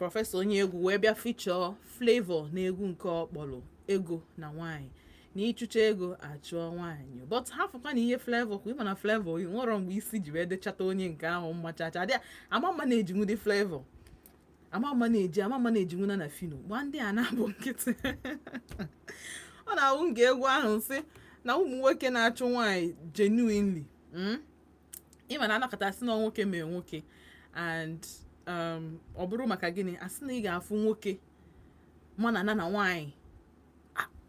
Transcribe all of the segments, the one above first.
Professor onye egwu wee bịa feature Flavour na egwu nke ọ kpọrọ Ego na Nwanyị, na ịchụcha ego achụọ nwaanyị. But hafụkwa na ihe Flavour kwa, ịma na Flavour nwere mgbe isi ji wee dechata onye nke ahụ mmachacha adị ama mma na-ejinwude Flavour, ama mma na-eji, ama mma na-ejinwu na Phyno. Gba ndị a na-abụ nkịtị, ọ na-awụ nke egwu ahụ nsị na ụmụ nwoke na-achụ nwaanyị genuinely. Ịma na anakọta sị na nwoke mee nwoke and ọ bụrụ maka gịnị, asị na ị ga-afụ nwoke ma na na nwaanyị,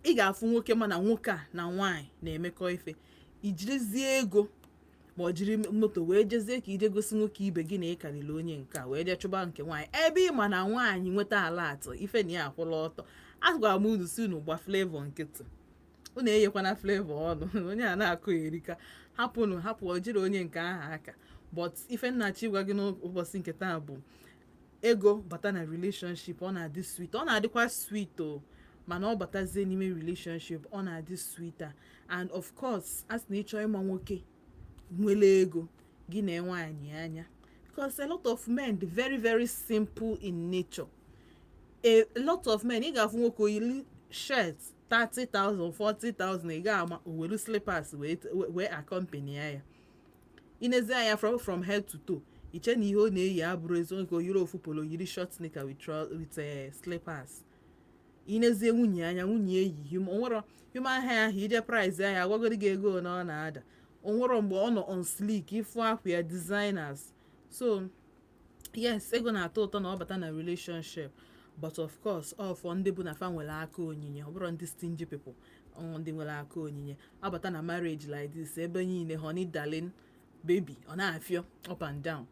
ị ga-afụ nwoke ma na nwoke a na nwaanyị na-emekọ ife, ijirizie ego ma ọ jiri moto wee jezie ka ije gosi nwoke ibe gị na ị karịrị onye nke a, wee jee chụba nke nwaanyị, ebe ị ma na nwaanyị nweta ala atọ ife na ya akwụla ọtọ. Agwara m unu si unu gba Flavour nkịtị, unu enyekwana Flavour ọnụ. Onye a na-akụ erika, hapụnụ, hapụ, ọ jiri onye nke ahụ aka. But ife nnachi gwa gị n'ụbọchị nke taa bụ ego bata na relationship, ọ na-adị sweet, ọ na-adịkwa sweet o. Mana ọ batazie n'ime relationship, ọ na-adị sweeter. And of course, a sị na ịchọọ ịma nwoke nwere ego, gị na nwaanyị anya, because a lot of men dị very very simple in nature. A lot of men, ị ga-afụ nwoke oyiri shirt 30,000, 40,000, ị ga-ama o welu slippers wee accompany ya. Inezi anya from head to toe, iche na ihe ọ na-eyi abụrụ eziokwu. O yiri ofu polo, yiri short sneaker with slippers. Inezie nwunye anya, nwunye eyi onwero human hair ahụ ije price ya agwagoro gị ego na ọ na-ada. Onwero mgbe ọ nọ on sleek, ịfụ akwa ya designers. So yes, ego na-atọ ụtọ na ọ bata na relationship, but of course, ọ for ndị bụ na fa nwere aka onyinye, ọ bụrụ ndị stingy people. Ọ ndị nwere aka onyinye abata na marriage like this, ebe niile honey, darling, baby, ọ na-afịọ up and down.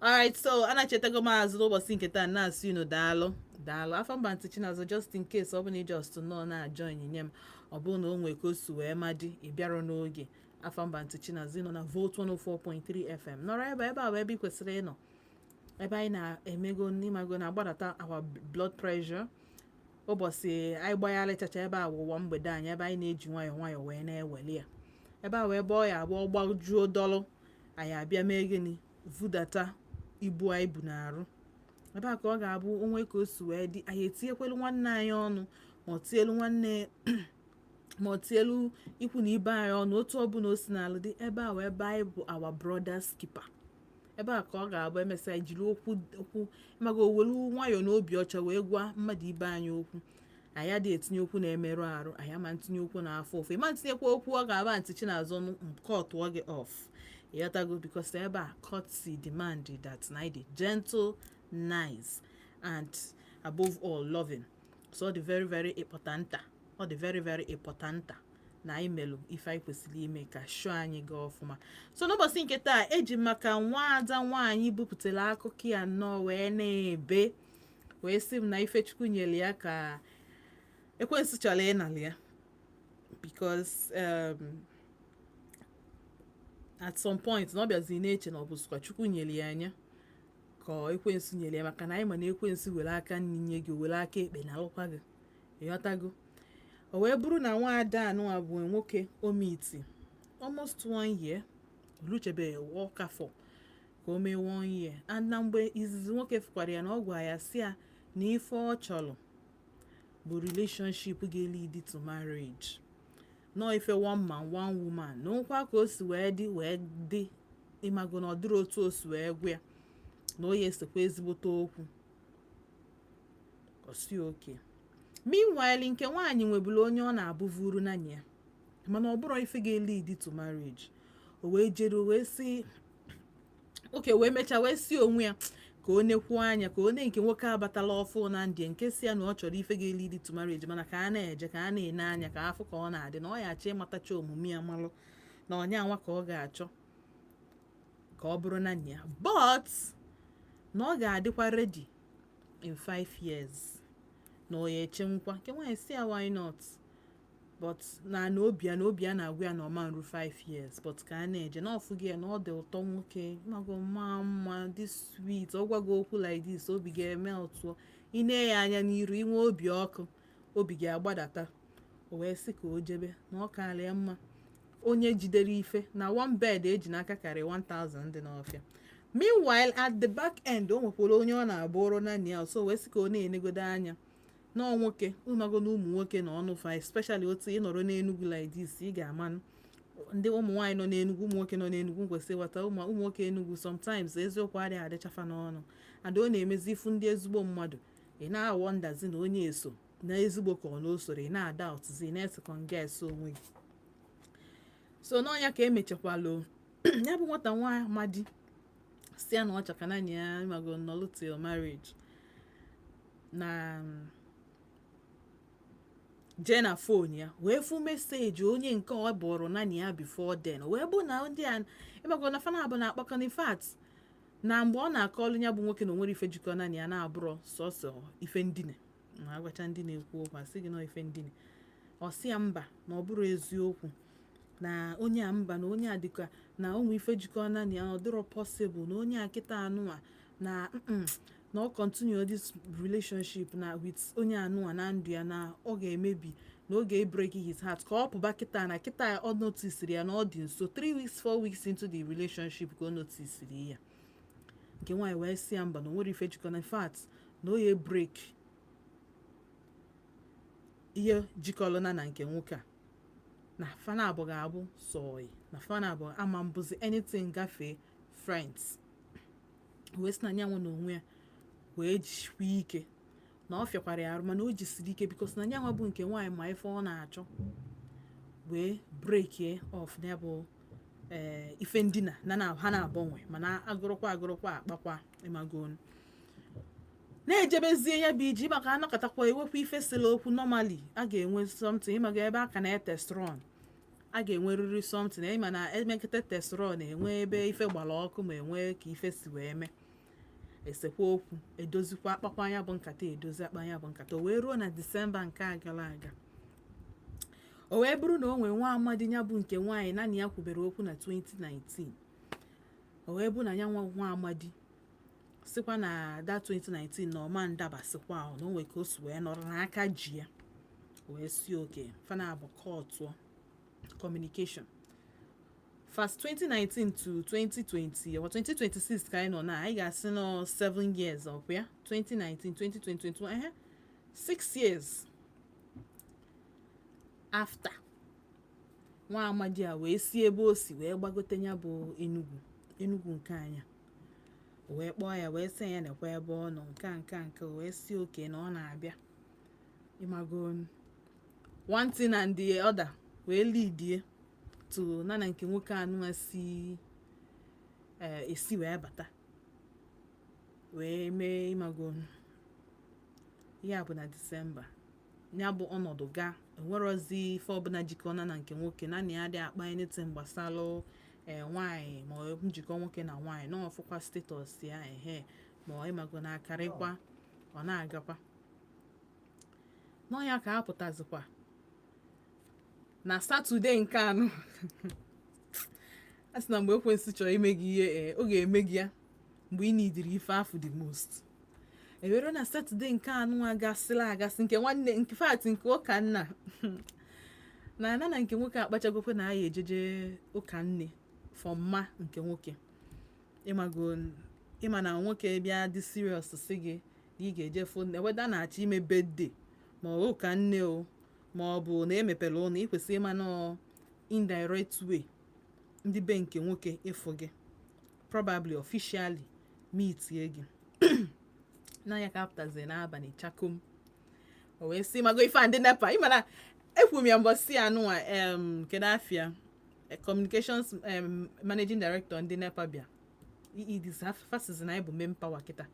Alright, so a na-echetago m azụ n'ụbọchị nke taa, na-asị unu daalụ, daalụ. Afọ mba ntị Chinazụ, just in case ọ bụ na ị just nọ na-ajọ ịnyịnya m, ọ bụrụ na o nwee ka o si wee madị ị bịarọ n'oge, afọ mba ntị Chinazụ nọ na Volt 104.3 FM. Nọrọ ebe a bụ ebe ị kwesịrị ịnọ, ebe anyị na-emego n'ịmago na-agbadata our blood pressure. Ụbọchị anyị gbagharịchacha ebe a wụwa mgbede anyị, ebe anyị na-eji nwayọọ nwayọọ wee na-eweli ya ebe a, wee bọọ ya abụọ gbajuo dọlụ. Anyị abịa mee gịnị? Vudata ibu anyị bu n'arụ ebe a, ka ọ ga-abụ onwe ka o si wee dị, anyị etinyekwelu nwanne anyị ọnụ, ma ọ tielu nwanne, ma ọ tielu ikwu na ibe anyị ọnụ, otu ọbụla o si n'alụ dị. Ebe a wee ebe anyị bụ our brother's keeper. Ebe a ka ọ ga-abụ emesịa jiri okwu okwu maka owelu nwayọọ na obi ọcha wee gwa mmadụ ibe anyị okwu. Anyị adịghị etinye okwu na-emerụ arụ, anyị ama ntinye okwu na-afụ ụfụ, ịma ntinyekwa okwu ọ ga-aba ntị Chinazụ kọtụọ gị off, ịghọtago? Because ebe a, courtesy demand that na dị gentle, nice and above all loving. So ọ dị very very important, ọ dị very very important na anyị melụ ife anyị kwesịrị ime ka show anyị gaa ọfụma. So n'ụbọchị nke taa, eji maka nwaada nwaanyị bupụtara akụkọ ya nnọọ wee na-ebe, wee sị m na Ifechukwu nyere ya ka ekwensu chọrọ ịnalị ya, because at some point na ọ bịazi na-eche na ọ bụ sịkwa Chukwu nyere ya anya ka ekwensu nyere ya, maka na anyị ma na ekwensu were aka nri nye gị, were aka ekpe na alụkwa gị, ịghọtago? O wee bụrụ na nwaada anụnwa bụ nwoke omiti almost one year, oluchebe ọkafọ ka o mee one year, and na mgbe izizi nwoke fụkwara ya na ọ gwa ya si ya na ife ọ chọrọ bụ relationship ga-lead to marriage, nọọ ife one man, one woman, na nkwa ka o si wee dị, wee dị, ịmago na ọ dịrị otu o si wee gwa ya na o ya esekwa ezigbote okwu osi oke. Meanwhile, nke nwaanyị nwebulu onye ọ na-abụvuru n'anya ya, mana ọ bụrụ ife ga-lead to marriage. O wee jere wee si oke, wee mechaa wee si onwe ya ka o nekwuo anya ka onye nke nwoke abatala ọfụ na ndị nke si ya na ọ chọrọ ife ga-lead to marriage, mana ka a na-eje, ka a na-ene anya, ka afọ ka ọ na-adị na ọ ya achọ ịmatacha omume ya, malụ na ọnya anwa ka ọ ga-achọ ka ọ bụrụ na ya, but na ọ ga-adịkwa ready in 5 years, na ọ ya eche nkwa. Nke nwaanyị si ya, why not? But na obi ya na obi ya na-agwa ya na ọma nru 5 years, but ka a na-eje na ọfụ gị ya na ọ dị ụtọ, nwoke mago mma mma, dị sweet, ọ gwa gị okwu like this, obi ga-eme ụtọ, ị nee ya anya n'iru, inwe obi ọkụ, obi ga-agbadata. O wee sị ka o jebe na ọ kaala ya mma onye jidere ife na one bed eji n'aka karị 1000 dị n'ọfịa. Meanwhile, at the back end, o nwekwara onye ọ na-abụrụ naanị ya, so wee sị ka ọ na-enegodo anya nọọ nwoke ụmago na ụmụ nwoke na ọnụ fa, especially otu ị nọrọ n'Enugwu like this. Ị ga-ama ndị ụmụ nwaanyị nọ n'Enugwu, ụmụ nwoke nọ n'Enugwu kwesịrị ịghọta ụmụ nwoke Enugwu. Sometimes eziokwu adịghị adịchafa n'ọnụ, and ọ na-emezi ifu ndị ezigbo mmadụ, ị na-awọ ndazi na onye eso na ezigbo ka ọ na osoro, ị na-ada ọtụzi, ị na-esekond guess onwe gị. So n'ọnya ka emechakwalụ ya bụ nwata nwa amadi si ya na ọ chọka naanị ya mago nọlụ till marriage, na jee na phone ya wee fụ message onye nke ọ bụrụ naanị ya before then, wee bụ na ndị a ịmago na fana abụ na-akpakọ. In fact, na mgbe ọ na-akọlụ ya bụ nwoke na onwere ife jikọ naanị ya na-abụrọ sọsọ ife ndine, ma agwacha ndị na-ekwu okwu, asị gị nọ ife ndine. Ọ sị ya mba, na ọ bụrụ eziokwu na onye a, mba, na onye a dịka na onwe ife jikọ naanị ya, na ọ dịrọ possible na onye a kịta anụnwa na na ọ continue this relationship na with onye anụnwa na ndụ ya, na ọ ga-emebi, na ọ ga-ebreak his heart, ka ọ pụba kịta. Na kịta ọ notisiri ya na ọ dị nso 3 weeks, 4 weeks into the relationship ka ọ notisiri ya. Nke nwaanyị wee sị ya mba, na o nwere ife jikọ na, in fact, na o ya break ihe jikọrọ na nke nwoke a, na fana abụọ ga-abụ sọị, na fana abụọ ama mbụzi anything gafee friends. Wee sị na nyanwụ na onwe ya wee jikwa ike na ọ fịakwara ya arụ, mana o jisiri ike, because na nyanwa bụ nke nwaanyị ma ife ọ na-achọ, wee break off ya bụ ee ife ndina na ha na-agbanwe, mana agụrụkwa agụrụkwa akpakwa ịmagonu na-ejebezie ya bụ iji maka anọkọtakwa ewekwa ife sịla okwu. Normally a ga-enwe something, ịmaga ebe a ka na test run, a ga-enwerịrị something. Ịma na emekọta test run, enwe ebe ife gbara ọkụ, ma enwee ka ife si wee mee, esekwa okwu, edozikwa, akpakwa anya bụ nkata, edozi akpa anya bụ nkata. O wee ruo na Disemba nke a gara aga, o wee bụrụ na o nwee nwa amadi ya bụ nke nwaanyị naanị ya kwubere okwu na 2019. O wee bụ na ya nwa amadi sịkwa na that 2019 na ọma ndabasịkwa ahụ, na o nwee ka o si wee nọrọ n'aka ji ya, wee si oke fana abụ kọtụọ communication fast. 2019 to 2020 or 2026 ka anyị nọ na, anyị ga-asị nọ 7 years ọkwa ya, 2019, 2020, 21, ehe, 6 years after, nwa amadi a wee si ebe o si wee gbagote ya bụ Enugu, Enugu nke anya, o wee kpọọ ya, wee sị ya nekwa ebe ọ nọ, nke a nke a nke, o wee si oke na ọ na-abịa. Ịmago one thing and the other wee leadie to na nke nwoke anụnwa si esi wee bata wee mee. Ịmago ya bụ na Disemba ya bụ ọnọdụ ga enwerozi ife ọbụla jikọna na nke nwoke naanị ya dị akpa anything gbasalụ nwaanyị, ma ọ njikọ nwoke na nwaanyị na ọfụkwa status ya, ehe, ma ọ ịmago na akarịkwa ọ na-agakwa n'ọnya ka a pụtazikwa na Satọde nke anọ. A sị na mgbe ekwensu chọrọ ime gị ihe, ee, ọ ga-eme gị ya mgbe ị nidiri ife afụ the most. Ewere na Satọde nke anọ agasịla agasị, nke nwanne nke fat nke ụka nna na nke nwoke akpachagokwe na aya ejeje ụka nne for mma nke nwoke. Ịmago ịma na nwoke bịa dị serious, sị gị na ị ga-eje fụ nne, weda na-achọ ime birthday ma ọ ụka nne o, ma ọ bụ na emepere ụlọ, ị kwesịrị ịma nọ indirect way ndị be nke nwoke ịfụ gị, probably officially meetie gị n'anya. Ka apụtazi n'abalị chakom, o wee sị mago ife a ndị NEPA. Ịma na ekwu m ya mbọsị anụnwa, kedu afịa, communications managing director ndị NEPA bịa EEDC fasizi na anyị bụ main power kịta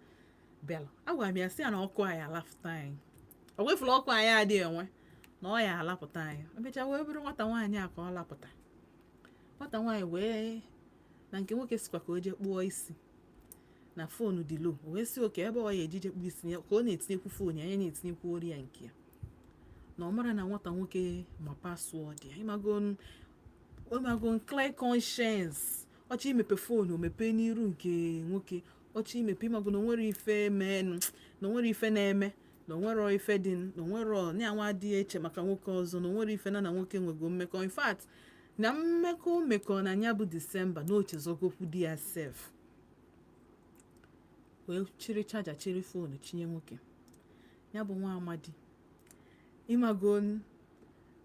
bịara, agwara m ya sị ya na ọkụ anyị alapụta anyị, o wefuru ọkụ anyị adịghị enwe na ọ ya alapụta anyị. Emechaa wee bụrụ nwata nwaanyị a ka ọ lapụta. Nwata nwaanyị wee na nke nwoke sikwa ka o jee kpụọ isi na phone dị low. O wee sị oke ebe ọ ya ejije kpụọ isi ya ka ọ na-etinyekwu phone ya, ya na-etinyekwu ori ya nke ya, na ọ mara na nwata nwoke ma password ya. Ịmago clear conscience, ọchọ imepe phone, o mepee n'iru nke nwoke. Ọchọ imepe, ịmago na onwere ife mee, na onwere ife na-eme, na onwere ife dị, na onwere ya nwa adịghị eche maka nwoke ọzọ, na onwere ife na nwoke nwego mmekọ. In fact, na mmekọ o mekọ na ya bụ Disemba na ochezogokwu di ya sef. Wee chịrị charger, chịrị phone chinye nwoke ya bụ nwa amadi. Ịmago,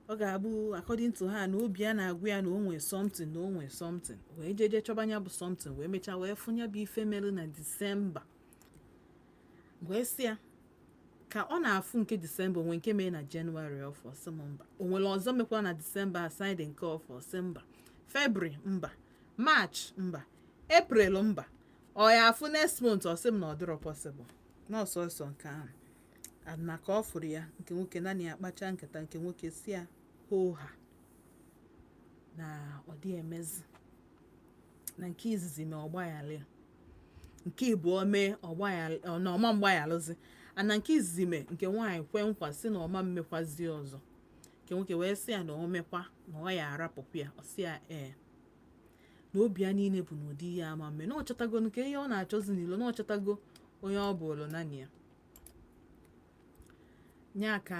ọ ga-abụ according to ha na obi ya na-agwa ya na o nwee something, na o nwee something, wee jeje chọba ya bụ something, wee mechaa wee fụ ya bụ ife mere na Disemba. Wee sị ya ka ọ na-afụ nke Disemba, onwe nke mere na Jenụwarị ọfọ? Sị m mba. O nwere ọzọ mekwa na Disemba aside nke ọfọ? Sị mba. Febrụwarị mba, March mba, April mba. Ọ ya afụ next month? Ọ sị m na ọ dịrọ possible, na ọsọsọ nke ahụ. And na ka ọ fụrụ ya, nke nwoke naanị ya kpacha nkata, nke nwoke si ya hoo ha na ọ dị emezi na nke izizi mee, ọgbaghara ya, nke ịbụọ mee, ọgbaghara na ọma mgbaghalụzi. And na nke izizi mee, nke nwaanyị kwe nkwa si na ọma mmekwazi ọzọ. Nke nwoke wee sị ya na o mekwa na ọ ya arapụkwa ya. Ọ sị ya ee, na obi ya niile bụ n'ụdị ihe ama mme, na ọ chọtago nke ihe ọ na-achọzi n'ilo, na ọ chọtago onye ọ bụrụ naanị ya nya ka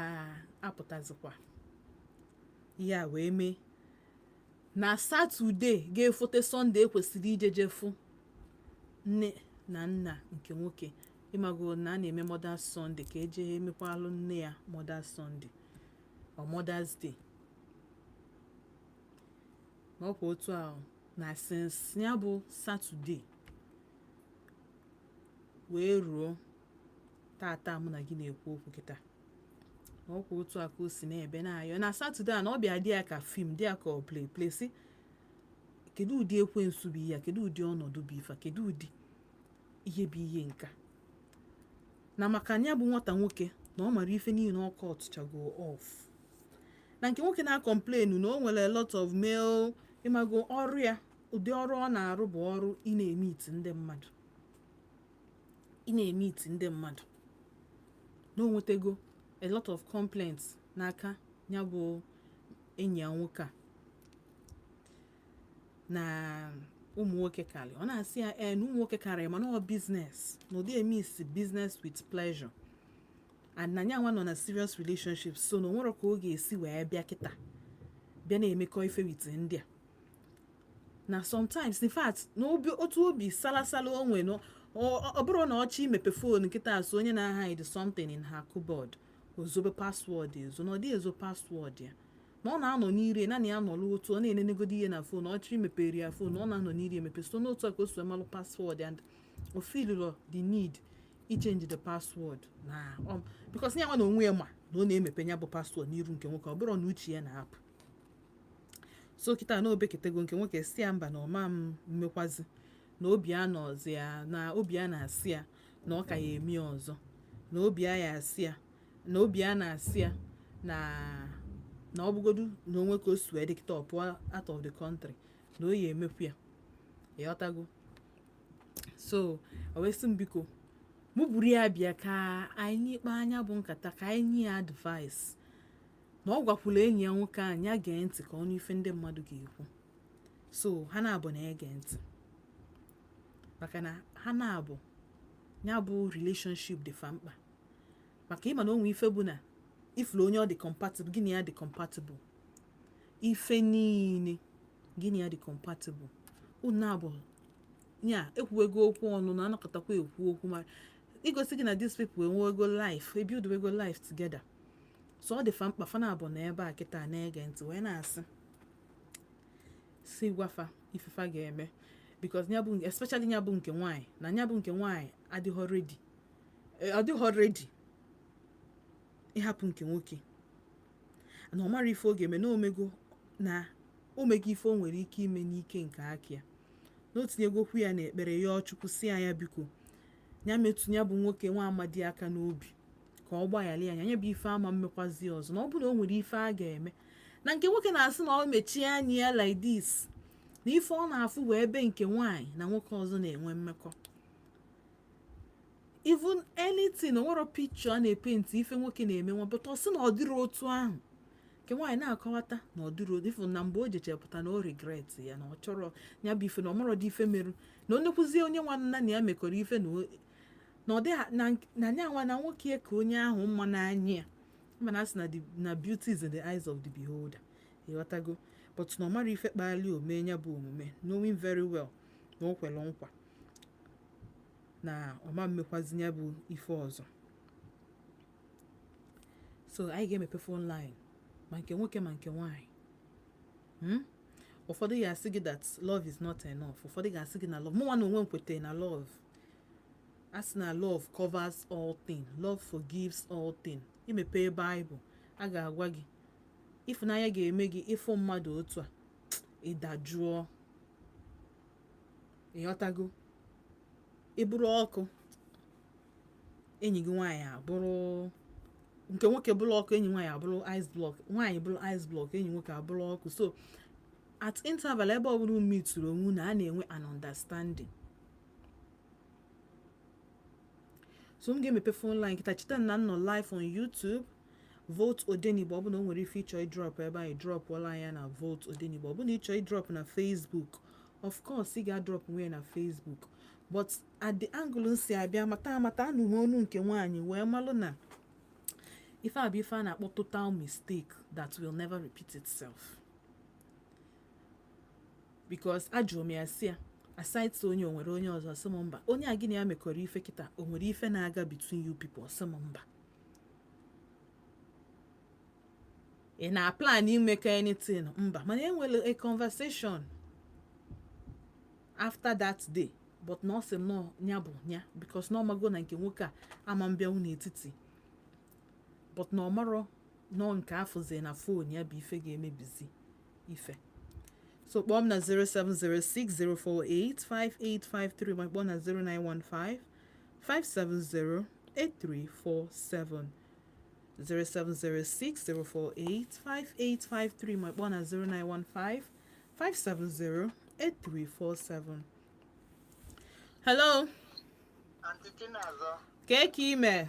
apụtazikwa. Ihe a wee mee na Satọde ga-efote Sọnde ekwesịrị ijeje fụ nne na nna nke nwoke. Ịmago na a na-eme Mother's Sunday, ka eje emekwalụ nne ya Mother's Sunday or Mother's Day. Na ọkwa otu ahụ na since ya bụ Satọde wee ruo tata mụ na gị na-ekwu okwu kịta, na ọkwa otu a ka o si na-ebe na-ayọ. Na Satọde a na ọ bịa dị ya ka film, dị ya ka ọ play play. Si kedu ụdị ekwensu bụ ihe a? Kedu ụdị ọnọdụ bụ ife a? Kedu ụdị ihe bụ ihe nka na maka ya bụ nwata nwoke na ọ mara ife niile, ọkọ ọtụchago off na nke nwoke na-acomplain na o nwere a lot of male. Ịmago ọrụ ya, ụdị ọrụ ọ na-arụ bụ ọrụ ị na-eme iti ndị mmadụ, ị na-eme iti ndị mmadụ, na o nwetago a lot of complaints n'aka ya bụ enyi ya nwoke a na ụmụ nwoke karị. Ọ na-asị ya ee, na ụmụ nwoke karị, mana ọ business na ụdị eme isi business with pleasure, and na nyanwa nọ na serious relationship, so na onwero ka ọ ga-esi wee bịa kịta bịa na-emekọ ife with ndị a. Na sometimes, in fact, na obi otu obi salasala o nwe no, ọ bụrụ na ọchị imepe phone nkịta, so onye na-hide something in her cupboard, ozobe password ezo, na ọ dị ezo password ya, na ọ na-anọ n'ire naanị ya nọrọ otu ọ na-enenegodi ihe na phone ọchị mepere ya phone, ọ na-anọ n'ire emepe. So n'otu a ka o si malụ password, and o feelụrụ the need ichange the password na because ya nwa na onwe ya ma na ọ na-emepe ya bụ password n'iru nke nwoke, ọ bụrụ na uche ya na-apụ. So kịta na obeketego, nke nwoke si ya mba, na ọma m mmekwazi, na obi a nọzi ya, na obi a na-asị ya na ọ ka ya eme ọzọ, na obi a ya asị ya, na obi a na-asị ya na ọ bụgodu na onwe ka o si wee dị kịta, ọ pụọ out of the country, na o ya emekwu ya. Ịghọtago? So o wee sị m biko, mụ buru ya bịa ka anyị kpaa anya bụ nkata, ka anyị nye ya advice. Na ọ gwakwula enyi ya nwoke ahụ ya gee ntị ka ọnụ ife ndị mmadụ ga-ekwu. So ha na-abụ na-ege ntị, maka na ha na-abụ ya bụ relationship dị fa mkpa, maka ịma na onwe ife bụ na ifulu onye ọ dị compatible, gịnị ya dị compatible, ife niile gịnị ya dị compatible, unu abụ ya ekwuwego okwu ọnụ na anakọtakwa ekwu okwu, ma igosi gị na these people enwego life, ebuildwego life together. So ọ dị fa mkpa. Fa na abụ na ebe a kịta na-ege ntị wee na-asị si gwafa ifefa ga-eme, because ya bụ, especially ya bụ nke nwaanyị, na ya bụ nke nwaanyị adịghọ ready, ọ dịghọ ready ịhapụ nke nwoke, na ọ mara ife ọ ga-eme, na omego na omego ife o nwere ike ime n'ike nke aka ya, na o tinyegokwu ya n'ekpere ya Chukwu, si ya ya biko, ya metụ ya bụ nwoke nwa amadi aka n'obi ka ọ gbaghara ya, ya bụ ife ama mmekwazi ọzọ, na ọ bụ na o nwere ife a ga-eme. Na nke nwoke na-asị na ọ mechie anya ya like this, na ife ọ na-afụ bụ ebe nke nwaanyị na nwoke ọzọ na-enwe mmekọ. Even anything, o nwere picture a na-epaint ife nwoke na-eme nwa, but ọ sị na ọ dịrị otu ahụ. Nke nwaanyị na-akọwata na ọ dịrị otu ifu, na mgbe o jechepụta na o regret ya, na ọ chọrọ ya bụ ife, na ọ marọ dị ife merụ, na onye kwuzie onye nwa nna na ya mekọrọ ife, na na ọ dị na ya nwa na nwoke ka onye ahụ mma n'anya ya, mana a sị na na beauty is in the eyes of the beholder. Ịghọtago? But na ọ mara ife kpali ome ya bụ omume, knowing very well na o kwere nkwa. Na ọma mmekwazi ya bụ ife ọzọ. So anyị ga-emepe phone line, ma nke nwoke ma nke nwaanyị. Ụfọdụ ga-asị gị that love is not enough. Ụfọdụ ga-asị gị na love, mụnwa na onwe m kwetere na love, a sị na love covers all thing, love forgives all thing. Imepe Baịbụl, a ga-agwa gị ịfụnanya ga-eme gị ịfụ mmadụ otu a, ịdajụọ. Ịghọtago? Ịbụrụ ọkụ, enyi gị nwaanyị abụrụ nke nwoke bụrụ ọkụ, enyi nwaanyị abụrụ ice block, nwaanyị bụrụ ice block, enyi nwoke abụrụ ọkụ. So at interval, ebe ọbụla unu mitụrụ onwe unu, a na-enwe an understanding. So m ga-emepe phone line kịta. Cheta na m nọ live on YouTube, Volt Odenigbo. Ọ bụ na o nwere ife ịchọ ịdrop ebe anyị, dropụọla ya na Volt Odenigbo. Ọ bụ na ịchọ ịdrop na Facebook, of course ị ga-adrop nwe ya na Facebook. But at the angle m si abịa mata amata, anụ m onu nke nwaanyị wee malụ na ife a bụ ife a na-akpọ total mistake that will never repeat itself, because ajụrụ m ya, si ya, aside so onye o nwere onye ọzọ, sị m mba. Onye a gị na ya mekọrọ ife kịta, o nwere ife na-aga between you people? Sị m mba. Ị na-plan imekọ anything? Mba. Mana enwere a conversation after that day, but na ọ sị m nọ ya bụ ya, because na ọmago na nke nwoke a ama mbịanwu n'etiti, but na ọ marọ nọ nke afụzi na phone ya bụ ife ga-emebizi ife. So kpọọ m na 07060485853, ma kpọọ na 0915 570 8347, 07060485853, ma kpọọ na 0915 570 8347. Hello. Aunty Chinazọ. Kee ka ime,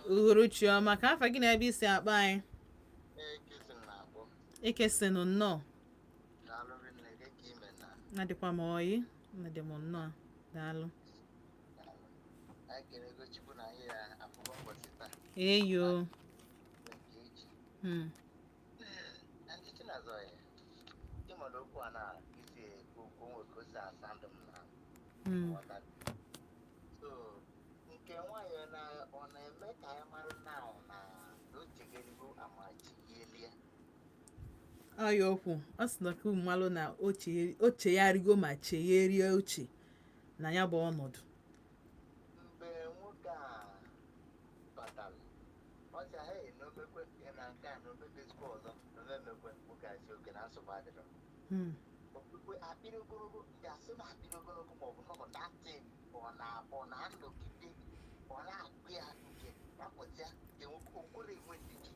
uhuruchi ọma. Ka afa gị na ebe isi akpa anyị? Ekesi na-akpọ. Ekesinụ, nnọọ. Daalụ rinne gị. Ka ime na? Adịkwa m oyi, adị m nnọọ, daalụ. Daalụ. Anyị kelego Chukwu na anyị ya afụgo ụbọchị taa eyo na nke echi. Aunty Chinazọ, ya ịmara okwu a na isi ekwu okwu nwe ka o si asa ndụ m na nghọta. So nke nwaanyị na ọ na-eme ka anyị mara na o chegerigo amachielie. Ọya okwu ọ sị na ka mmalụ na o chegharịgo ma chegherie uche na ya bụ ọnọdụ. Mgbe nwoke a batara, ọ sị, "Hey, na omekwe na nke a, na omemezikwa ọzọ, na omemekwe." Nwoke a si oke na nsogbu adịrọ. Okpukpe akpịrị ogologo ga-asị na akpịrị ogologo maọbụ nọbụ datin, ọ na-anọgide, ọ na-agụ ya nke rapụta nke nwoke okwere enwe ndidi.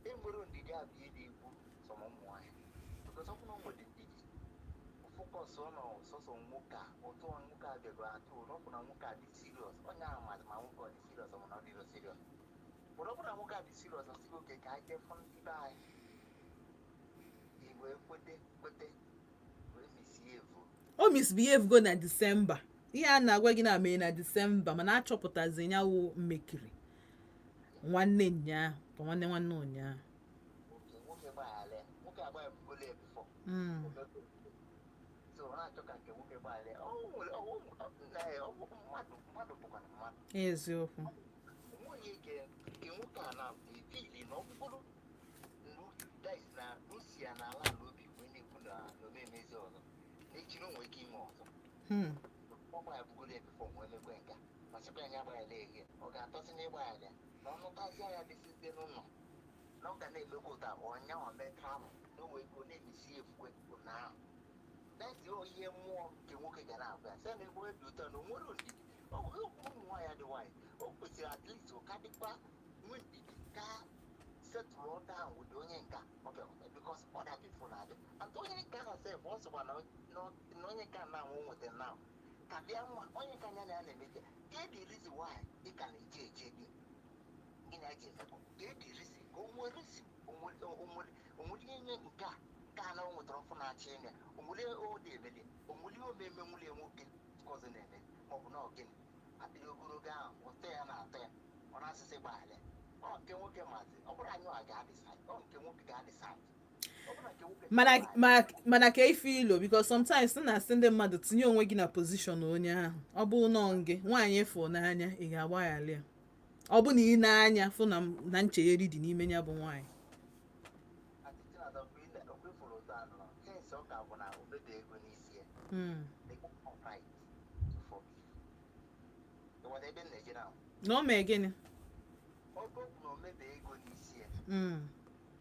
Enwere ndidi a bụ ihe na-egbu sọm ụmụ nwaanyị, because ọ bụrụ na o nwere ndidi, focus ọ nọ sọsọ nwoke a, otu nwoke a bịago atụ ọ bụ na nwoke a dị serious. Onye ahụ maazị ma nwoke ọ dị serious ọ ma na ọ dịrọ serious, but ọ bụrụ na nwoke a dị serious, ọ sị gị oke ka anyị jee fụ ndị be anyị, i wee kwete kwete wee misie evu. O misbehave go na Disemba. Ihe a na-agwa gị na mee na Disemba, mana achọpụtazi ya wụ mmekiri nwanne nyaa ka nwanne nwanne ụnyaahụ. Oke nwoke gbaghara ya, nwoke agbaghara ya before. So ọ na-achọ ka nke nwoke gbaghara ya. Ọ nwere ọ bụ mmadụ, mmadụ bụkwa na mmadụ. Eziokwu. Onweghị nke nwoke a na efili na ọ bụrụ that is na o si ya n'ala ala obi wee na-ekwu na omemezi ọzọ na echi na o nwere ike ime ọzọ. Ọ gbaghabugoro ya before, nwee mekwe nke a, ma sịkwa ya agbaghara ehe, ọ ga-atọzi na ịgbaghara ya na ọnụtazie ya dịsite n'ụlọ na ọ ga na-emekwa ụta ọnya mee travel na o wee go na-emesi efukwe ụnyaahụ. That's ihe mmụọ nke nwoke ga na-agwa ya sị na ebe dị ụtọ na o nwere ndidi. Ụmụ nwaanyị dị nwaanyị, o kwesịrị at least ka dịkwa nwee ndidi ka settle down with onye nka ọ bịakwute, because other people na-abịa, and onye nke ahụ sef, ọ sịkwa na onye nke a na-anwụ nweta now ka bịa nwa onye nke anya na ya na-emeje ka the reason why ị ka na-eje eje gị gị na eji emekọ, ka the reason ka o nwere reason, o nwere ihe nke a nke a na o nwetara ọfụ na-achị ịnya, o nwere o dị emeli, o nwere ihe omeme nwunye nwoke nke ọzọ na-eme, maọbụ na ọ gịnị akpịrị ogologo ahụ ụtọ ya na-atọ ya, ọ na-asịsị gbaghara ọ nke nwoke maazị ọ bụrụ anyị ọ ga-adịsaid, ọ nke nwoke ga-adịsaid. Ọ bụrụ na nke nwoke Mana chọrọ nwaanyị, mana ka ife ilo, because sometimes m na-asị ndị mmadụ tinye onwe gị na position onye ahụ. Ọ bụ nọọ gị nwaanyị fụ n'anya, ị ga-agbaghara ya? Ọ bụ na ị na-anya fụ na nchegheri dị n'ime ya bụ nwaanyị. Aunty Chinasa, okwu ifuru ụtọ anọ since ọ ka bụ na o mebe ego n'isi ya, they got right to forgive. Ịghọta ebe m na-eje now? Na o mee gịnị? Ọ bụ na o mebe ego n'isi ya,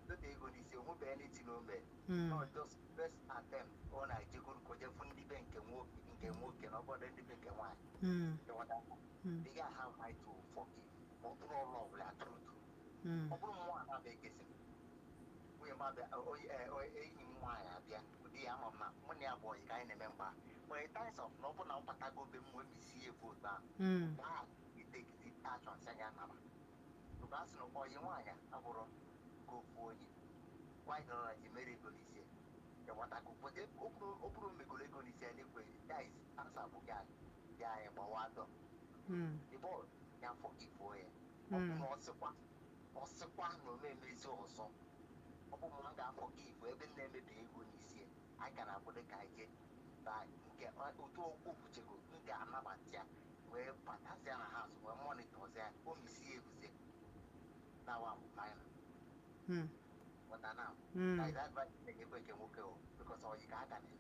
mebe ego n'isi, o nwebe anything o mee. No, just first attempt ọ na-ejegoro ka o jee fụ ndị be nke nwoke na ọ bụrụ ndị be nke nwaanyị. Ịghọta? They ga have right to forgive. Ma ọ bụrụ ọlụ ọbụla truth. Ọ bụrụ nwa na-abịa ekesi nwunye m abịa, enyi m nwaanyị abịa, ụdị ya ama m na mụ na ya bụ ọyị ka anyị na-eme mgba. But in times of na ọ bụrụ na ọ batago be m wee misie vote ahụ, that you take the action sị ya naba. Because asị na ọyị nwaanyị abụrụ ka ofu onye nwaanyị nọrọ na ji mere ego n'isi ya. Ịghọtago? But ọ bụrụ o megoro ego n'isi ya n'ekwe, that is answer bụ gị ya anyị gbawa dọ. The ball ya forgive ya. Ọ bụ na ọ sịkwa na o memezi ọzọ, ọ bụ ma a ga-forgive ebe m na-emebi ego n'isi ya. Anyị ka na-akwado ka anyị jee na nke otu okwu kwuchego, m ga-anabata ya wee batazia na house wee monitorzie o misie ebuzie na wa bụ final. But now na is advice na-enyekwa nke nwoke o, because ọyị ka a ka na-eme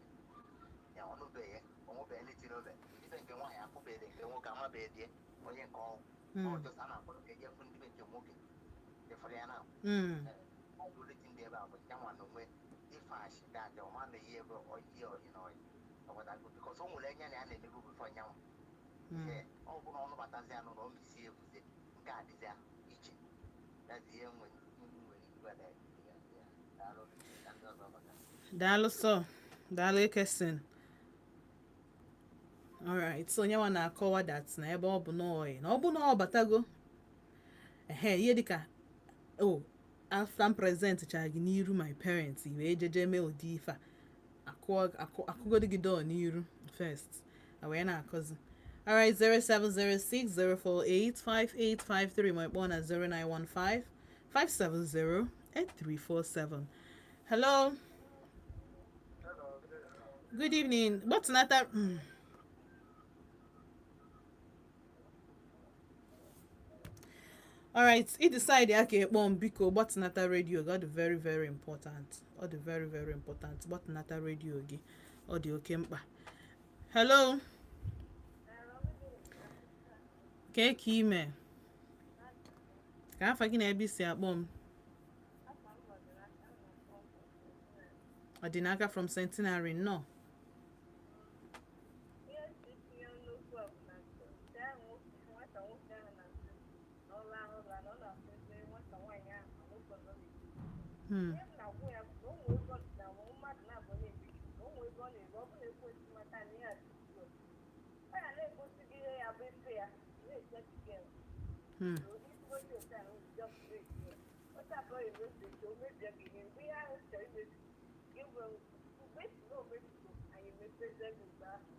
ya, ọnụbeghị ya, onwebeghị anything obe ife nke nwaanyị afụbeghị, nke nwoke amabeghị die onye nke ọgwụ. Ọ just a na-akwado ka eje fụ ndị be nke nwoke ịfụrụ ya na ọ bụ ndị ndị ebe a bụ ya nwa na onwe ife ashị ga-adị ọma na ihe ebe ihe ọyị na ọyị ọgbadago, because o nwere enya na ya na-emebu before nyanwa. Ee, ọ bụ na ọnụ batazi anụ na o misie ebuzie nke a dịzịa iche. That's ihe nwere ikwe na ya. Daalụ, ka ndị ọzọ bata. Daalụ sọ, daalụ Ekesin. Alright, so onye nwa na-akọwa that na ebe ọ bụ na ọyị na ọ bụ na ọ batago ehe ihe dịka o after m present chara gị n'iru my parents, i wee jeje mee ụdị ife a, akụgodi gị door n'iru first, a wee na-akọzi. Alright, 0706 048 5853, ma ịkpọọ na 0915 570 8347. Hello. Good evening. Gbatịnata. Alright, ị decide ya ka ịkpọọ m, biko gbatịnata redio gị. Ọ dị very very important. Ọ dị very very important. Gbatịnata redio gị. Ọ dị oke mkpa. Hello. Kee ka ime? Ka afa gị na ebe isi akpọ m? Ọdịnaka from Centenary, nnọọ. Ihe ntị tinye nnukwu a bụ na nke ahụ nwata nwoke ahụ na-asị na ọ rahụ ụra na ọ na-asịzi nwata nwaanyị ahụ na nwoke ọzọ na-ebi. Ihe m na-agwa ya bụ na o nwee ebe ọ dị na mmadụ na-abụ na-ebi, na o nwee ebe ọ na-eru, ọ bụ na ekwesị mata na ihe a dị ugbu a. Ọ ya na-egosi gị ihe ya bụ ife ya na-eche gị. Isi otu a na just wait ya. Otu a ka ọ ga-esi eche, o mebie gị ihe mgbe ihe ahụ chọrọ imebi gị nwee mgbe esi na o mebigo, anyị emepezie gị mgbe ahụ.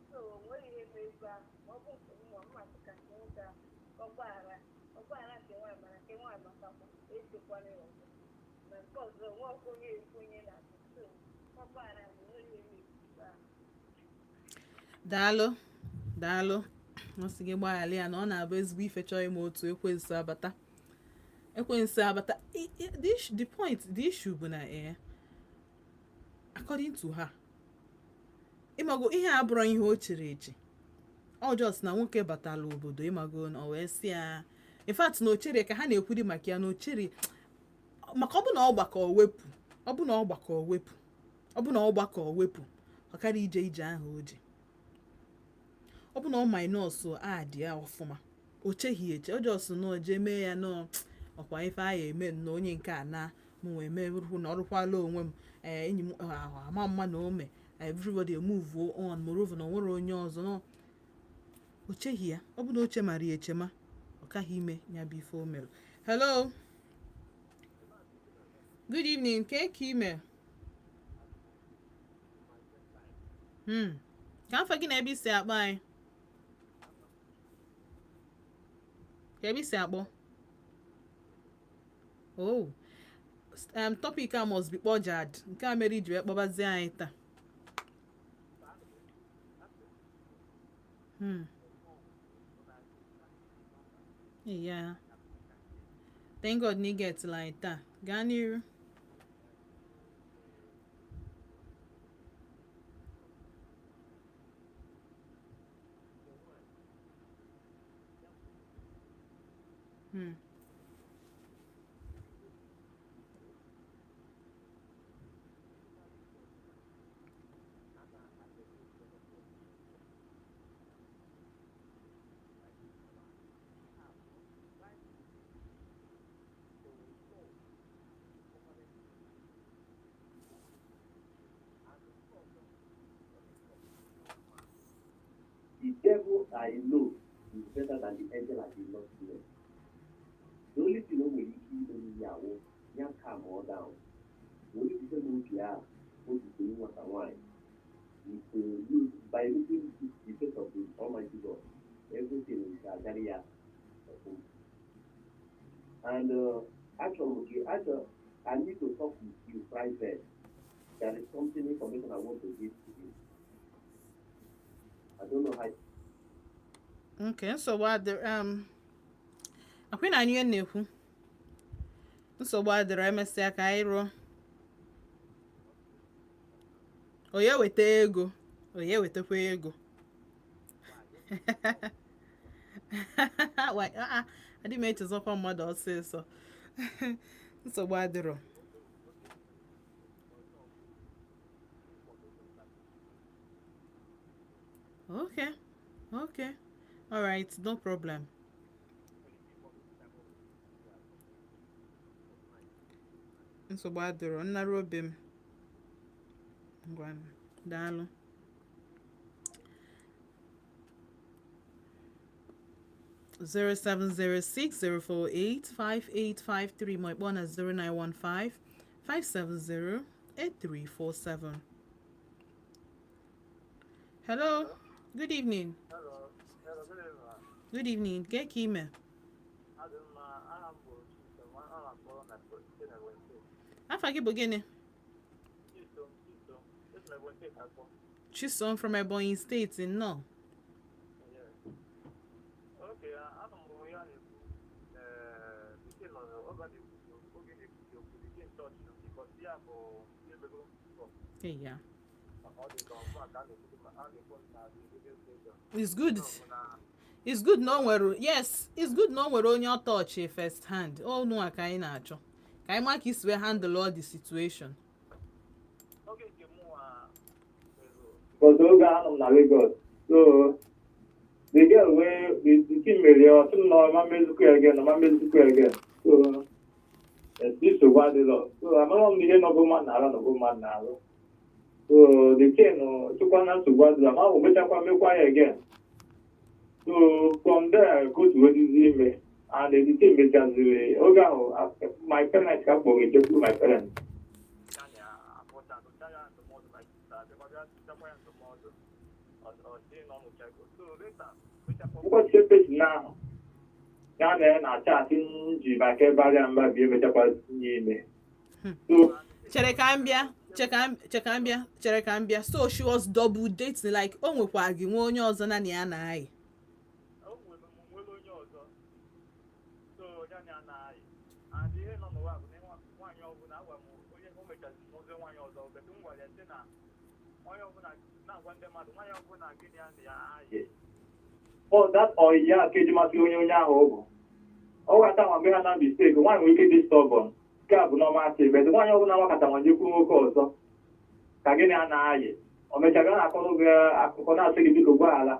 So o nweghị ihe mee ebe ahụ. Ma ọ bụ nke m nwa mmasị ka nke nwoke ahụ ọ gbaghara nke nwaanyị, mana nke nwaanyị matakwa echekwana ya ọzọ na nke ọzọ nwa ọkwa onye ekwu onye na-asị so ọ gbaghara ya, onweghị ihe mee mgbe ahụ. Daalụ, daalụ. Ọ sị gị gbaghara ya na ọ na-abụ ezigbo ife chọọ ime otu ekwensu abata, ekwensu abata. The point, the issue bụ na according to her, ịmago ihe a abụrụ ihe o chere eche. Ọ just na nwoke batala obodo, ịmago, na o wee sị ya, in fact na o chere ka ha na-ekwuri maka ya, na o chere maka ọ bụ na ọ gbakọ wepụ, ọ bụ na ọ gbakọ wepụ, ọ bụ na ọ gbakọ wepụ, ọ karịa ije ije ahụ o ji, ọ bụ na ọ minus adị ya ọfụma, o cheghị eche. O just nọọ jee mee ya nọọ ọkwa ife a ya eme nnọọ onye nke a na m wee mee na ọrụkwala onwe m. Ee, enyi m ahụ ama mma na ome everybody move on. Moreover, na o nwere onye ọzọ nọ o cheghị ya. Ọ bụ na oche mara ya echema, ọ kaghị ime ya bụ ife o mere. Hello, good evening. Ke ka ime? Ka afọ gị na ebe isi akpọ anyị? Ka ebe isi akpọ? Oh. Topic a must be kpọjad nke a mere iji wee kpọbazie anyị taa. Yeah. Thank God na ị getịla anyị taa. Gaa n'iru. The devil I know is better than the angel I did not know. The only thing o nwere ike ime n'ihe awụ ya calm ọ down. Were bido n'obi ahụ o jidere nwata nwaanyị is to use by looking the face of the Almighty God, everything ga-agara ya ọfụma. And achọrọ m gị achọ I need to talk with you private. There is something information I want to give to you. I don't know how. Okay, nsogbu adịrị. Akwị na anyị ihe na-ekwu, nsogbu adịrị. Emesịa ka anyị rụọ. Onye weta ego, onye wetakwa ego. Why, ah, ah, adị m echezọkwa mmadụ ọsịsọ. Nsogbu adịrọ. Okay, all right, no problem. Nsogbu adịrọ. Nnara obi m. Ngwa, daalụ. 07060485853 ma ịkpọ na 09155708347. Hello, good evening. Hello, hello, good evening. Good evening. Ke ka ime? Adị mma, aha m bụ Chisom, a na-akpọrọ na site na Ebonyi Steeti. Afa gị bụ gịnị? Chisom, Chisom, esi na Ebonyi Steeti akpọ. Chisom from Ebonyi Steeti, nnọọ. Yes. Okay, anụ m ya na-ekwu, the thing nọ oge a na-ekwuzi okwu, oge na-ekwuzi okwu, the thing touch m because ya bụ ihe megoro m before. Ọ dị ka ọfụma ka a na-ekwu a na-ekwu na the radio station. It's good. So, bụ na It's good na o nwere, yes, it's good na o nwere onye ọ touch first hand. Ọnụ a ka anyị na-achọ ka anyị ma ka isi wee handle all the situation. Oge nke mụnwa mere Because oge anọ m na Lagos, so the girl wey the thing mere ya, ọ sị m na ọma mezukwu ya again, ọma mezukwu ya again. So esi nsogbu adịrọ. So amara m na ihe nọgo mmadụ na-arụ nọgo mmadụ na-arụ. So the thing chụkwa na nsogbu adịrọ ma ọ mechakwa mekwa ya again. So from there go to wedizi ime and the thing mechaziri oge ahụ my parents ka kpọrọ ejekwu my parents. Ya na akpọcha dụcha ya ndụmọdụ, my sister abịakwa bịa dụchakwa ya ndụmọdụ, ọ sị na ọ mụchago. So later mechakwa Ụbọchị pesin ahụ ya na ya na-acha asị nji maka ebe arịa mba bi emechakwa tinye ime. So Chere ka m bịa, chere ka m bịa, chere ka m bịa. So she was double dating, like o nwekwa gị nwe onye ọzọ na ya na-ayị? O nwere m nwere onye ọzọ, so ya na ya na-ayị. And ihe nọ n'ụwa bụ na nwaanyị ọbụla agwa m onye o mechazi n'ụzọ nwaanyị ọzọ bet m gwara ya sị na onye ọbụla na-agwa ndị mmadụ nwaanyị ọbụla gịnị ya na ya ayị. Ọ that oyi ya ka eji masị onye onye ahụ bụ ọ ghata nwa mgbe ha na mistake. Nwaanyị nwere ike dị stubborn, nke a bụ normal thing, but nwaanyị ọbụla nwakọta nwa njekwu nwoke ọzọ ka gịnị a na-ayị, o mechara na-akọrọ gị akụkọ na-asị gị biko gbaghara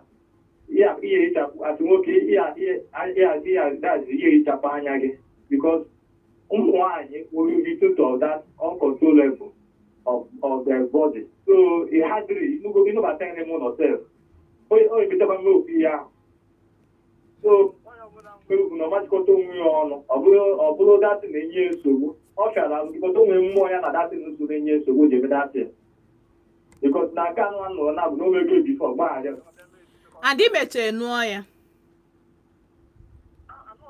ihe ihe hichapụ asị nwoke ihe ihe ihe dazi ihe hichapụ anya gị, because ụmụ nwaanyị will be total that uncontrollable of their body. So ị hadịrị ịnụbata ya n'ime ụlọ sef, o emechakwa mme ofu ihe ahụ. So Nwaanyị ọbụla nwere ugwu na ọmachịkọta onwe ya ọnụ, ọ bụrụ that thing na-enye nsogbu, ọ fịara arụ because o nwere mmụọ ya na that thing nso na-enye nsogbu ji eme that thing, because na nke anụ nụrụ na bụ na o mego before gbaghara. And i mechee nụọ ya? Anụ.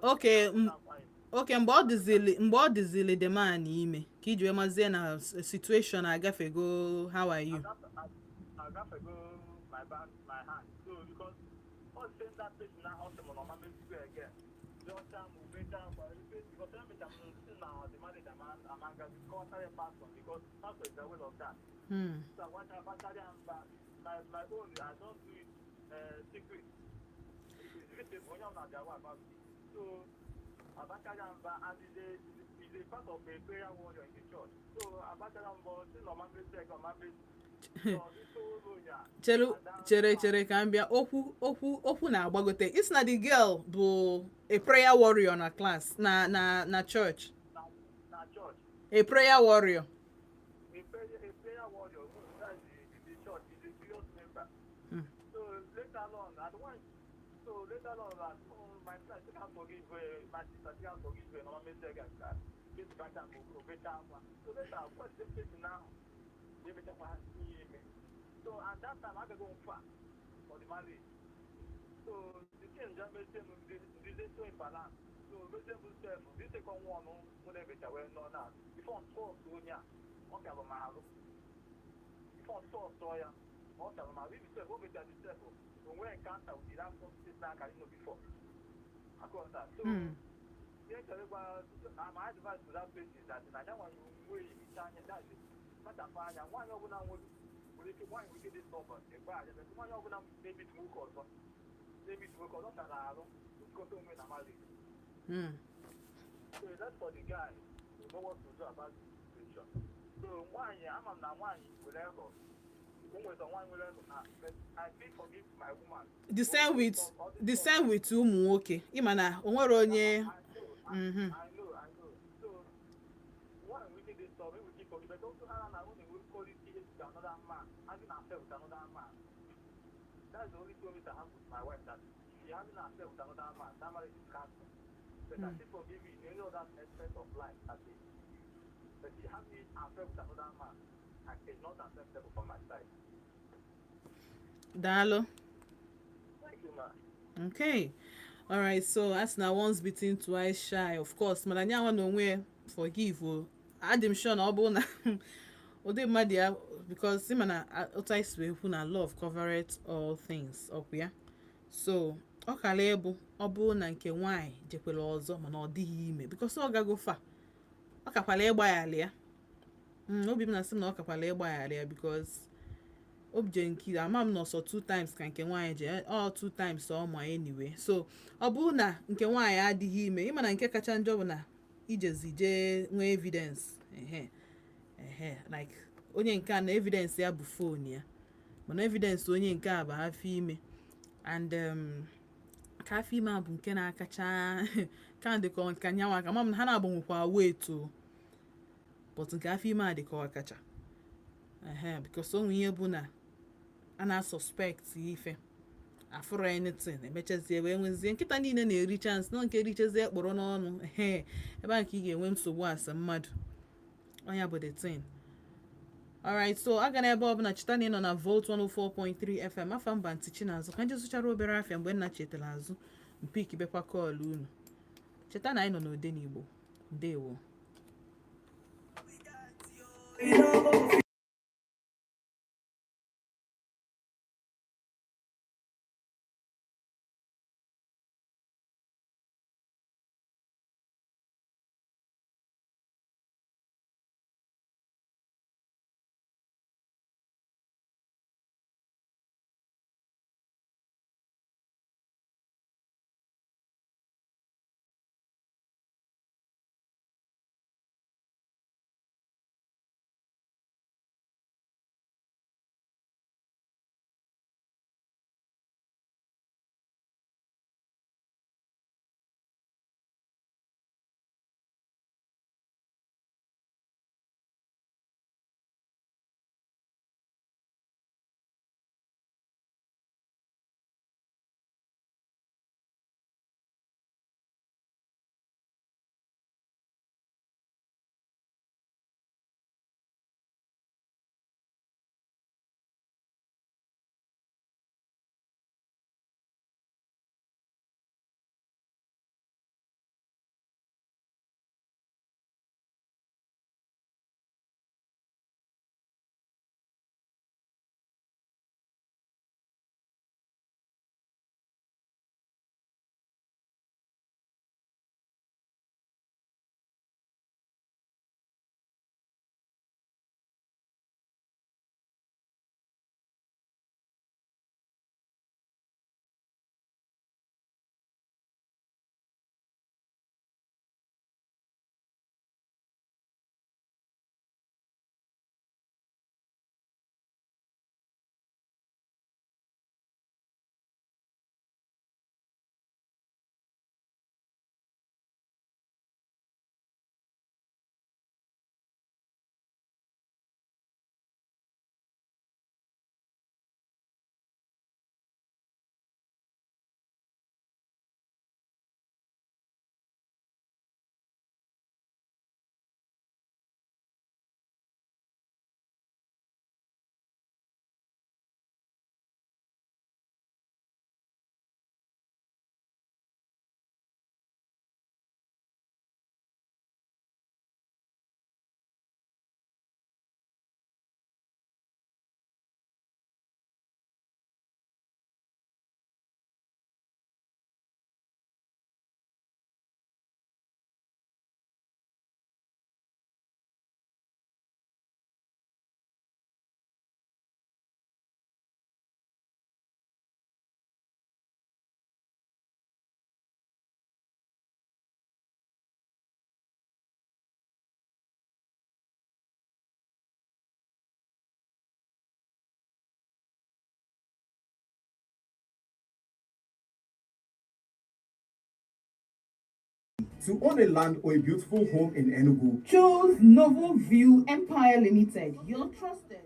Okay, okay, mgbe ọ dịzili the man ime ka iji wee mazie na situation agafego, how are you? Agafego my band, my hand. So because all the same that person now also mo normal make again. Just time we made down for because every time we now the marriage man amanga because I pastor, because pastor is aware of that. So what I my own, I don't do it secret. It is only on the about it. So Abakalamba and is a part of a prayer warrior in the church. So Abakalamba still normal make normal make. Chere, chere, chere ka m bịa. Okwu na-agbagote. It's na the girl bụ a prayer warrior na class, na church. Na church. A prayer warrior. A prayer warrior who that is in the church is a serious member. So later on, at one, so later on, at my friend still can't forgive my sister still can't forgive her. Normal mistake and that. This back and go better. So later, what's the place now? They better see me. So at that time, I could go far for the marriage. So the thing just made them the so imbalance. So reasonable self, this second one, who never well known now. Before talk to ya, ọ pịara m arụ. Before talk to ya, ọ pịara m arụ. If you say, go with that yourself, onwe encounter with that first na aka you know before. Akọta. So, ihe chọrọ ịgwa, my advice to that person is that na ya nwa nwee ihicha anya, that is, kpachapụ anya, nwaanyị ọbụla nwere ike, nwaanyị nwere ike dị stubborn, egbe aja, but nwaanyị ọbụla na-emit nwoke ọzọ, na-emit nwoke ọzọ, ọ tara arụ, nkote onwe na marriage. So that's for the guy to know what to do about the situation. So nwaanyị, ama m na nwaanyị nwere ego. O nwere nwaanyị nwere ego na, but I still forgive my woman. The same with ụmụ nwoke, ịma na o nwere onye I know, I know, I know. So nwaanyị nwere ike dị stubborn, nwere ike forgive, but also ha na nwunye nwere quality with another man, having affair with another man. That's the only promise I have with my wife, that she having affair with another man, that marriage is cancelled. But I still forgive you in any other aspect of life that is. But she having affair with another man, and it's not acceptable from my side. Daalụ. Thank you, ma. Okay, alright. So as na once bitten, twice shy, of course, mana nyanwa na onwe ya forgive o. Adị m sure na ọ bụrụ na ụdị mmadụ ya, because ịma na otu anyị si wee kwu na love covereth all things, ọkwa ya? So ọ kara ịbụ ọ bụrụ na nke nwaanyị jekwere ọzọ mana ọ dịghị ime, because ọ gago fa, ọ kakwala ịgbaghara ya. Obi m na-asị m na ọ kakwala ịgbaghara ya, because obje nke ama m nọsọ two times ka nke nwaanyị je ọ two times ọ ma. Anyway, so ọ bụrụ na nke nwaanyị adịghị ime, ịma na nke kacha njọ bụ na ijezi jee nwee evidence, ehe, like onye nke a na evidence ya bụ phone ya, mana evidence onye nke a bụ afọ ime, and ka afọ ime a bụ nke na-akacha ka dị ka ka nyanwa ka ma m na ha na-agbanwekwa weight o, but nke afọ ime a dị ka ọ kacha ehe, because o nwe ihe bụ na a na-suspect ife afụrụ anything, emechazie wee nwezie nkịta niile na-eri chance nọ nke richezie kpụrụ n'ọnụ. Ehe, ebe a ka ị ga-enwe nsogbu asị mmadụ ọnya bụ the thing. Alright, so aga n'ebe ọbụla, cheta na ị nọ na Volt 104.3 FM. Afa mba ntị Chinazụ ka nje zụchara obere afịa. Mgbe nna chetara azụ mpik bekwa call unu. Cheta na anyị nọ n'Odenigbo. Ndewo. You know, To own a land or a beautiful home in Enugu, Choose Novel View Empire Limited, your trusted.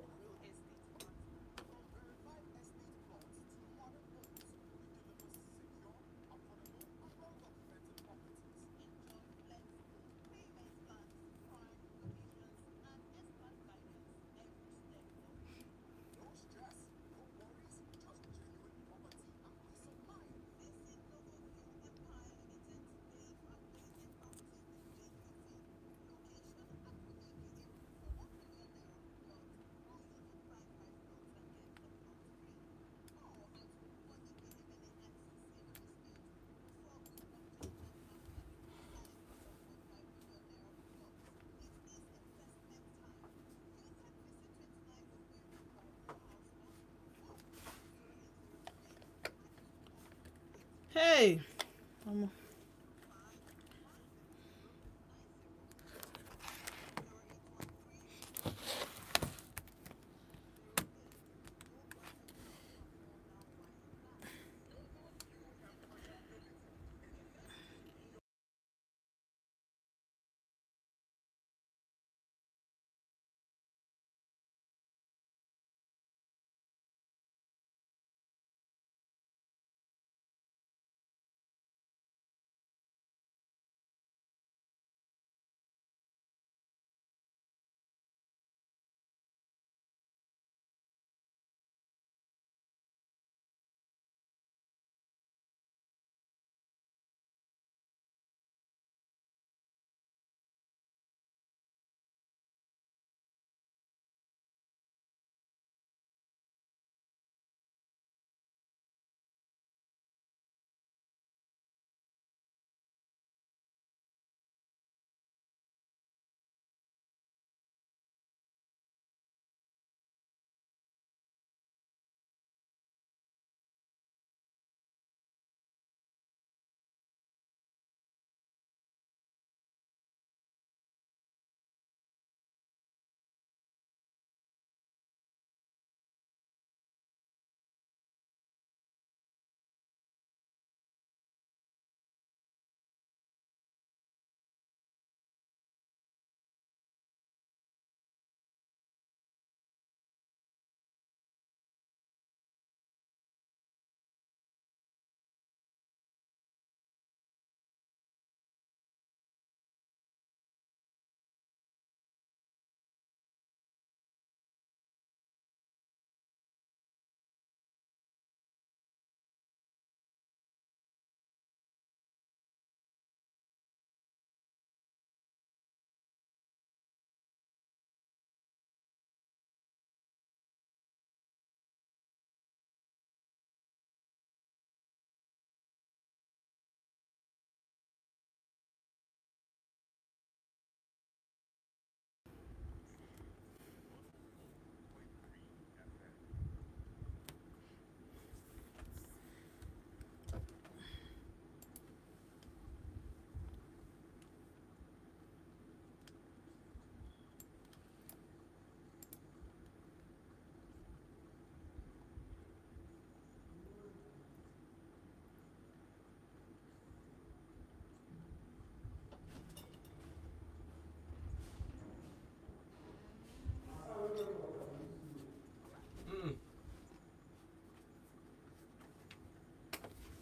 Hey,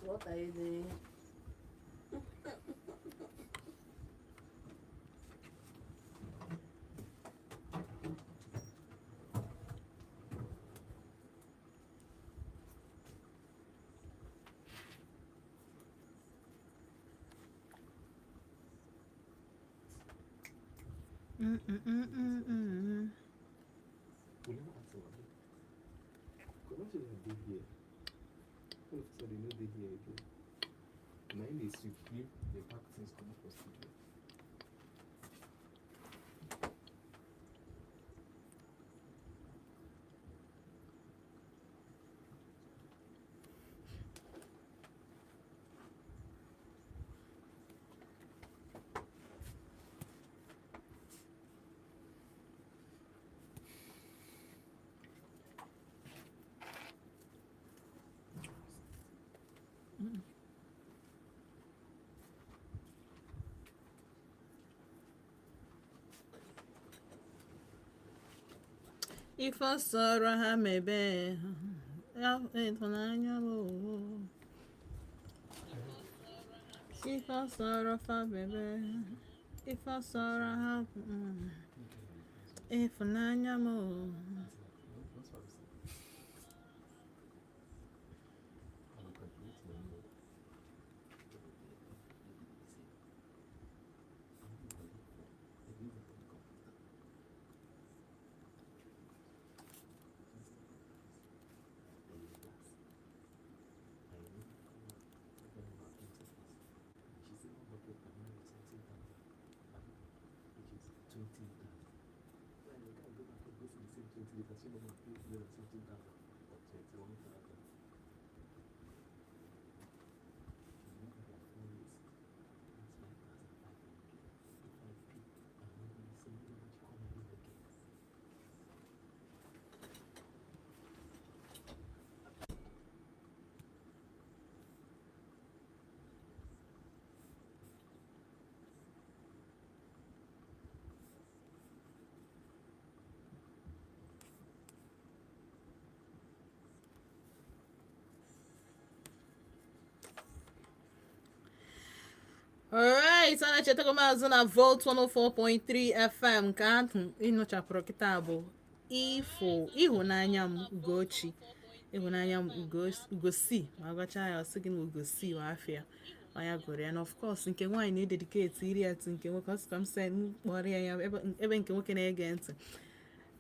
What are you doing? Mm-mm-mm-mm-mm. We never ask him, abi? Because when she dey here, all of a sudden no dey here again. Na him dey sweep clean, dey pack things comot for studio. Ife sọrọ ha mebe ya, ịhụnanya m oo. Ife sọrọ fa mebe, ife sọrọ ha ịfụnanya m oo. That's what I'm saying. I will calculate money. Or 21,000. Alright, a na-echetago maazị na Volt 104.3 FM. Nke ahụ ịnụchapụrụ kịta bụ ifo Ịhụnanya M Ugochi, Ịhụnanya M Ugosi. Ma gwacha ya, ọsị gị na Ugosi wa afịa ọya gụrụ ya. Na of course, nke nwaanyị na-ededicate iri atụ nke nwoke. Ọ sịkwa m sị m kpọrọ ya ya ebe nke nwoke na-ege ntị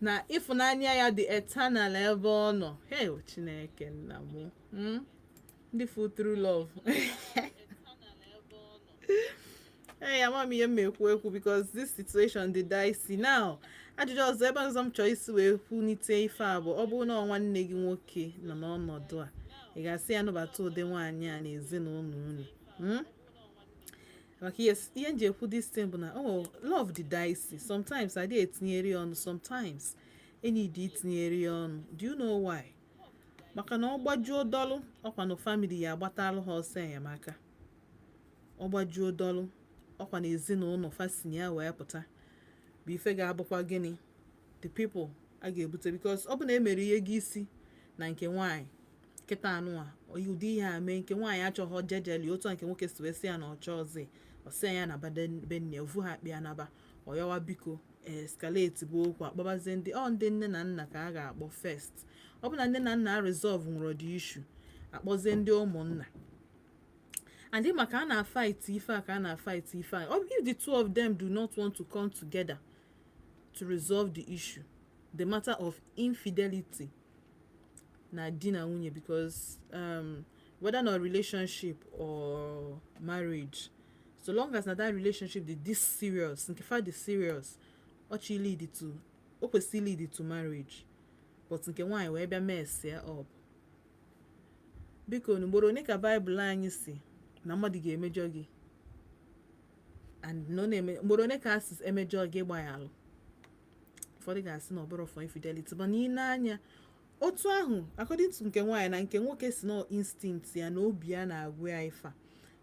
na ịfụnanya ya dị eternal ebe ọ nọ. Hey, Chineke nna m, Ndị full true love. Hey, ama m ihe m ekwu ekwu because this situation dị dicey now. Ajụjụ ọzọ, ebe ọzọ m chọrọ isi wee kwunite ife a bụ, ọ bụrụ na ọ nwanne gị nwoke nọ n'ọnọdụ a, ị ga-asị ya nụbata ụdị nwaanyị a n'ezinụlọ unu? Maka ihe m ji ekwu this thing bụ na, oh, love dị dicey sometimes. Adịghị etinyere ya ọnụ sometimes, enyi dị itinyere ya ọnụ. Do you know why? Maka na ọ gbajuo dọlụ, ọkwa na family ya agbatalụ ha ọsọ enyemaka. Ọ gbajuo dọlụ, ọkwa na ezinụlọ fasin ya wee pụta bụ ife ga-abụkwa gịnị, the people a ga-ebute, because ọ bụ na emere ihe gị isi na nke nwaanyị kịta anụ a, ụdị ihe a mee, nke nwaanyị achọghọ jejeli otu a nke nwoke si wee sị ya na ọ chọọzi, ọ sị ya na be nne ovu ha akpịa naba ọyọwa biko, escalate bụ okwu, akpọbazie ndị ọ ndị nne na nna ka a ga-akpọ first. Ọ bụ na nne na nna resolve nwụrụ the issue, akpọzie ndị ụmụnna. And maka a na-fight ife a, ka a na-fight ife a, if the two of them do not want to come together to resolve the issue, the matter of infidelity na di na nwunye, because whether na relationship or marriage, so long as na that relationship dị this serious, nke fa dị serious, ọchị lead to, o kwesịrị lead to marriage, but nke nwaanyị wee bịa mess ya up. Biko, n'ugboro one ka Baịbụl anyị si na mmadụ ga-emejọ gị and na ọ na-eme, ugboro one ka a sị emejọ gị gbaghalụ? Ụfọdụ ga-asị na ọ bụrụ for infidelity, mana ị na-anya otu ahụ, according to nke nwaanyị na nke nwoke si na instinct ya na obi ya na-agụ ya ife a,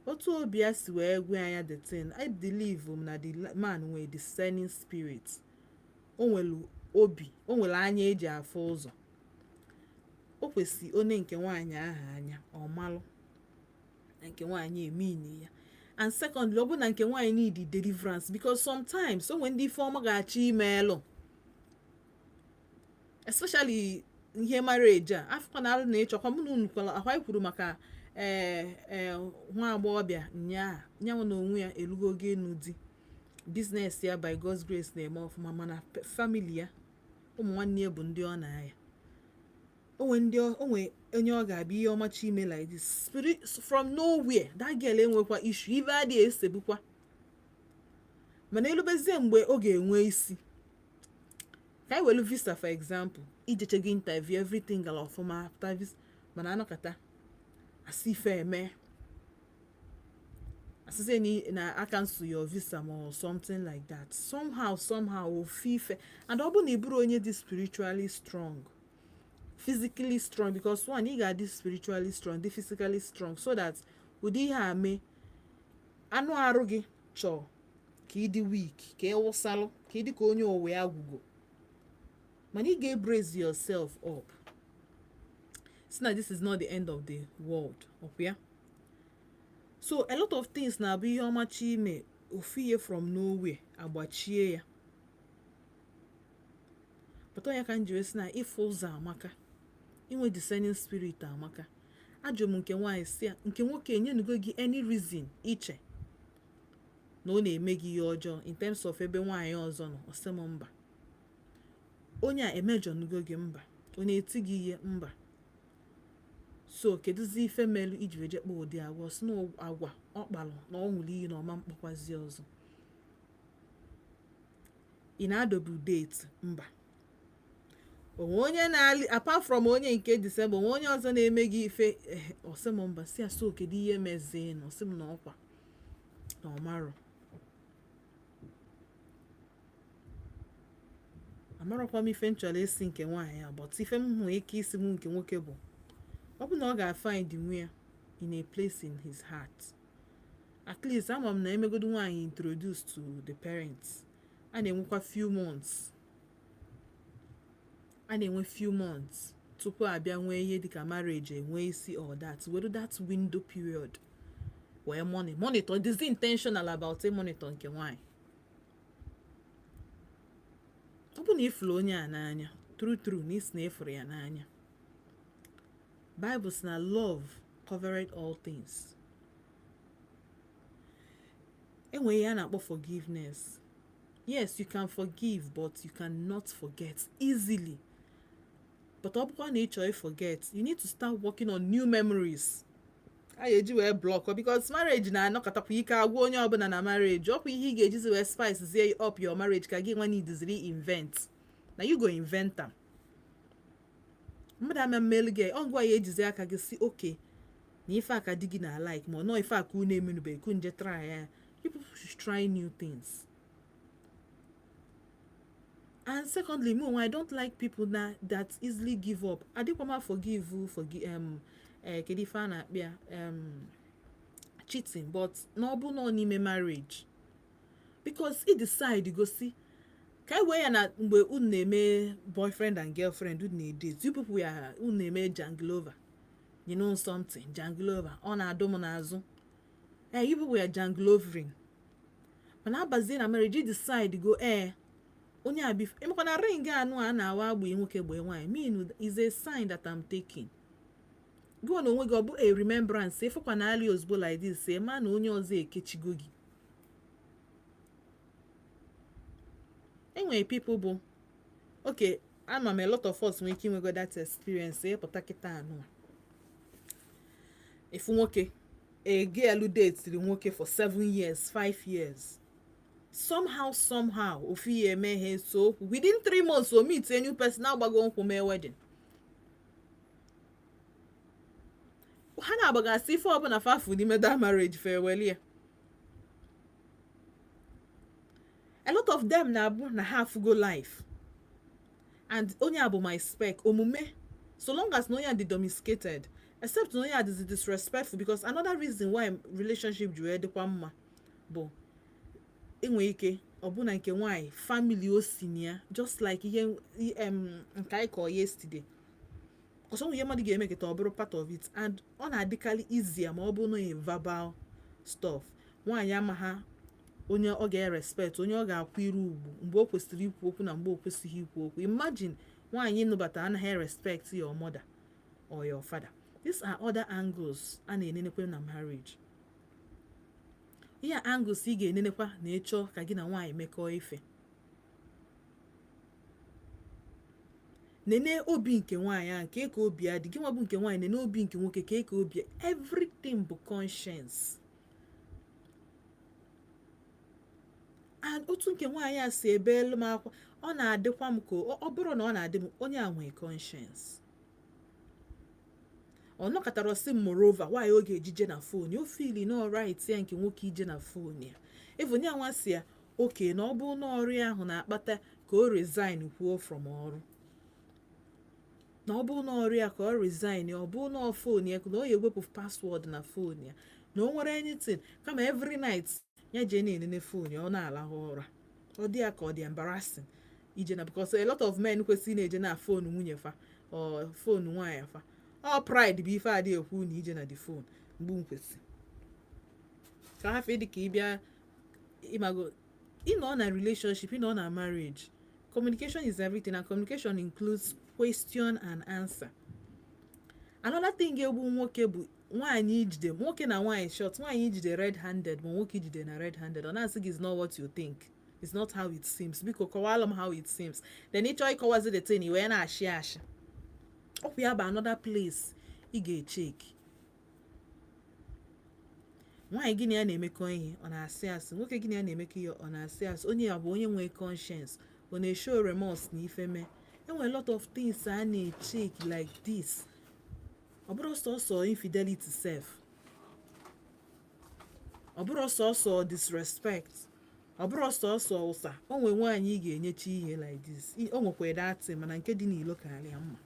otu obi ya si wee gwa ya the thing, I believe m na the man nwere discerning spirit. O nwere obi, o nwere anya eji afụ ụzọ. O kwesị onye nke nwaanyị ahụ anya, ọ malụ na nke nwaanyị emini ya. And secondly, ọ bụ na nke nwaanyị need deliverance, because sometimes o nwere ndị ife ọma ga-achọ imeelụ, especially ihe marriage a afụkwa na alụ na ịchọkwa mụ na unu kwala akwa. Anyị kwuru maka ee ee nwa agbọghọbịa nyaa nyanwụ na onwe ya elugo oge enu di. Business ya, by God's grace, na-eme ọfụma, mana family ya, ụmụ nwanne ya bụ ndị ọ na-aya. Onwe ndị onwe onye ọ ga-abịa ihe ọmachi ime like this, spirit from nowhere, that girl enwekwa issue, ibe adịghị esebukwa, mana elubezie mgbe ọ ga-enwe isi. Ka anyị welu visa for example. Ijechego interview, everything gara ọfụma, after visa, mana anọkata asị ife eme, asịsị na aka cancel your visa ma or something like that, somehow somehow ofu ife. And ọ bụ na ị bụrụ onye dị spiritually strong, physically strong, because one, ị ga-adị spiritually strong, dị physically strong, so that ụdị ihe a mee, anụ arụ gị chọọ ka ị dị weak, ka ị wụsalụ, ka ị dị ka onye owe agwụgo. Mana ị ga-brace yourself up si na this is not the end of the world, ọkwa ya? So a lot of things na-abụ ihe ọmachi ime, ofu ihe from nowhere agbachie ya. Pụta onye ka m ji wee sị na ịfụ ụzọ amaka, inwe discerning spirit amaka. Ajụ m nke nwaanyị si ya, nke nwoke enyenugo gị any reason iche na ọ na-eme gị ihe ọjọọ in terms of ebe nwaanyị ọzọ nọ? Ọ sị m mba. Onye a emejọnugo gị? Mba. Ọ na-eti gị ihe? Mba. So kedụzi ife melu iji wee jee kpaa ụdị agwa? Ọ sị na agwa ọ kpalụ na ọ nwụrụ iyi na ọma mkpọkwazi ọzọ. Ị na-adọbu date? Mba. Onwe onye na-ali apart from onye nke Disemba, onwe onye ọzọ na-eme gị ife? Ọ sị m mba. Si ya, so kedu ihe mezie? Na ọ sị m na ọkwa na ọ marọ amarọkwa m ife m chọrọ isi nke nwaanyị a, but ife m nwee ike isi m nke nwoke bụ, ọ bụ na ọ ga-find nwe ya in a place in his heart. At least ama m na emegodu nwaanyị introduce to the parents, a na-enwekwa few months, a na-enwe few months tupu abịa nwee ihe dịka marriage enwee isi or that. Were that window period wee monitor, dịzi intentional about monitor nke nwaanyị. Ọ bụ na ịfụrụ onye a n'anya true true, na isi na ịfụrụ ya n'anya, Bible sị na love covered all things. Enwere ihe a na-akpọ forgiveness. Yes, you can forgive, but you cannot forget easily. But ọ bụkwa na ị chọrọ forget, you need to start working on new memories a ga-eji wee block, because marriage na-anọkọtakwa ike agwa onye ọbụla na marriage. Ọkwa ihe ị ga-ejizi wee spice zie up your marriage ka gị nwa needziri invent na you go invent am. Mmadụ ama mmelu gị ọ ngwa ya ejizi aka gị si oke na ife aka di gị na like, ma ọ nọọ ife aka unu emenubeghị ku nje try ya. You people should try new things. And secondly, me onwe, I don't like people na that easily give up. Adịkwa m forgive, kedu ife a na-akpịa, cheating, but na ọ bụ nọ n'ime marriage, because i decide gosi ka e wee ya na mgbe unu na-eme boyfriend and girlfriend, unu na-edate, you people ya unu na-eme janglova, you know something janglova, ọ na-adụ m n'azụ. You people are janglovering, mana abazie na marriage, you decide go onye a bif ịmakwa na ring anụ a na-awa agba nwoke gbee nwaanyị mean is a sign that I'm taking gị na onwe gị. Ọ bụ a remembrance ịfụkwa na ali ozugbo like this, ma na onye ọzọ ekechigo gị. Enwere people bụ okay, ama m a lot of us nwere ike inwego that experience. Ịpụta kịta anụ a ịfụ nwoke, a girl datiri nwoke for 7 years, 5 years, somehow somehow ofu ihe eme ha eso okwu, within 3 months o meet a new person, agbago nkwụ, mee wedding. Ha na-agbagasị ife ọbụla fafu n'ime that marriage farewell ya. A lot of them na-abụ na ha afugo life and onye a bụ my spec omume, so long as na onye a dị domesticated, except na onye a dịzi disrespectful. Because another reason why relationship ji wee dịkwa mma bụ enwe ike ọbụna nke nwanyị family o si na ya, just like ihe nke anyị kọọ yesterday, because ọ ihe mmadụ ga-eme kịta ọ bụrụ part of it, and ọ na-adịkarị easier ma ọ bụ na verbal stuff. Nwaanyị ama onye ọ ga-respect, onye ọ ga-akwụ iru ugwu mgbe o kwesịrị ikwu okwu na mgbe o kwesịghị ikwu okwu. Imagine nwaanyị nụbata anaghị respect your mother or your father. These are other angles a na-enenekwa na marriage. Ihe angles ị ga-enenekwa na ịchọ ka gị na nwaanyị mekọọ ife, nene obi nke nwaanyị ahụ ka ka obi ya dị. Gị nwa bụ nke nwaanyị, nene obi nke nwoke ka ka obi. Everything bụ conscience. And otu nke nwaanyị a si ebe elu m akwa, ọ na-adịkwa m ka ọ bụrụ na ọ na-adị m onye a nwee conscience. Ọ nọkọtara sị m moreover, nwaanyị ọ ga-ejije na phone o feel na right ya nke nwoke ije na phone ya. Even ya nwa si ya oke na ọ bụ na ọrụ ya ahụ na-akpata ka o resign kwuo from ọrụ, na ọ bụ na ọrụ ya ka ọ resign ya, ọ bụ na phone ya na ọ ya ewepụ password na phone ya, na o nwere anything, kama every night ya jee na-enene phone ya, ọ na-alahụ ụra, ọ dị ya ka ọ dị embarrassing. Ije na, because a lot of men kwesịrị na-eje na phone nwunye fa or phone nwaanyị fa, ọ pride bụ ife adị ekwu na ije na the phone mgbe m kwesị ka ha fe dị ka ịbịa ịmago ịnọ na relationship, ịnọ na marriage. Communication is everything, and communication includes question and answer. Another thing ga-egbu nwoke bụ nwaanyị ijide nwoke na nwaanyị short, nwaanyị ijide red handed ma nwoke ijide na red handed, ọ na-asị gị, "Is not what you think, it's not how it seems. Biko kọwalụ m how it seems." Then ịchọ ịkọwazi the thing, i wee na-ashị ashị. Ọkwa ya bụ another place ị ga-echeki nwaanyị gị na ya na-emekọ ihe, ọ na-asị asị. Nwoke gị na ya na-emekọ ihe, ọ na-asị asị. Onye ya bụ onye nwee conscience, ọ na-eshow remorse na ife mee. Enwere lot of things a na-echeki like this. Ọ bụrụ sọsọ infidelity sef, ọ bụrụ sọsọ disrespect, ọ bụrụ sọsọ ụsa. O nwee nwaanyị ị ga-enyechi ihe like this, o nwekwa datị, mana nke dị n'ilo karịa mma.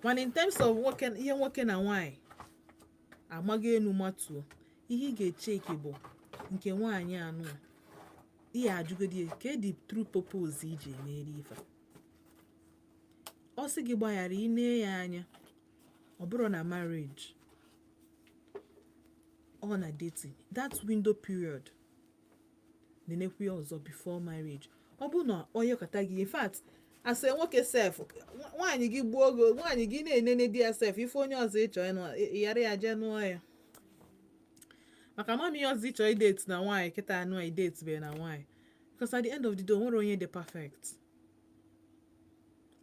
Mana in terms of nwoke, ihe nwoke na nwaanyị amaghị enu matuo, ihe ị ga-echeki bụ nke nwaanyị anụ a, ihe ajụgodi ya ka the true purpose iji emeri ife a. Ọ sị gị gbaghara, ị nee ya anya, ọ bụrụ na marriage, ọ na dating, that window period, nenekwu ya ọzọ before marriage. Ọ bụ na onye kọta gị, in fact, asị nwoke sef, nwaanyị gị gbuo ogo, nwaanyị gị na-enene di ya sef, ife onye ọzọ ịchọ ịnụ, yara ya jee nụọ ya, maka ama ihe ọzọ ịchọ idate na nwaanyị kịta anụ a idate be na nwaanyị, because at the end of the day, o nwere onye dị perfect.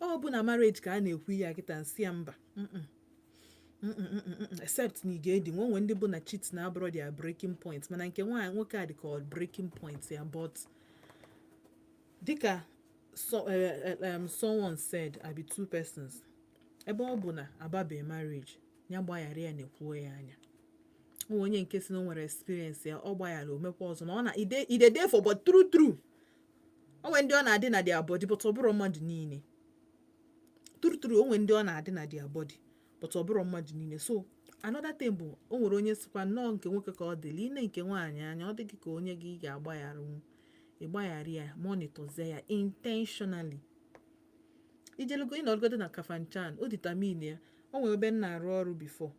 Ọ bụ na marriage ka a na-ekwu ya kịta, nsị ya mba, except na ị ga-edi nwe onwe ndị bụ na cheat na abụrụ their breaking point. Mana nke nwaanyị, nwoke a dị ka ọ breaking point ya. But dịka so, someone said, I be two persons, ebe ọ bụ na ababe marriage, ya gbaghara ya, na-ekwuo ya anya. O nwere onye nke si na o nwere experience ya, ọ gbaghara, omekwa ọzọ, na ọ na ide ide dey for. But true true, o nwere ndị ọ na-adị na their body, but ọ bụrụ mmadụ niile. True true, o nwere ndị ọ na-adị na their body, but ọ bụrụ mmadụ niile. So another thing bụ, o nwere onye sikwa nnọọ nke nwoke ka ọ dịrị ine nke nwaanyị anya, ọ dị gị ka onye gị ga-agbagharanwu, ịgbaghara ya, monitorzie ya intentionally. Ijelugo ịnọgodo na Kafanchan, o determine ya. O nwere ebe m na-arụ ọrụ before,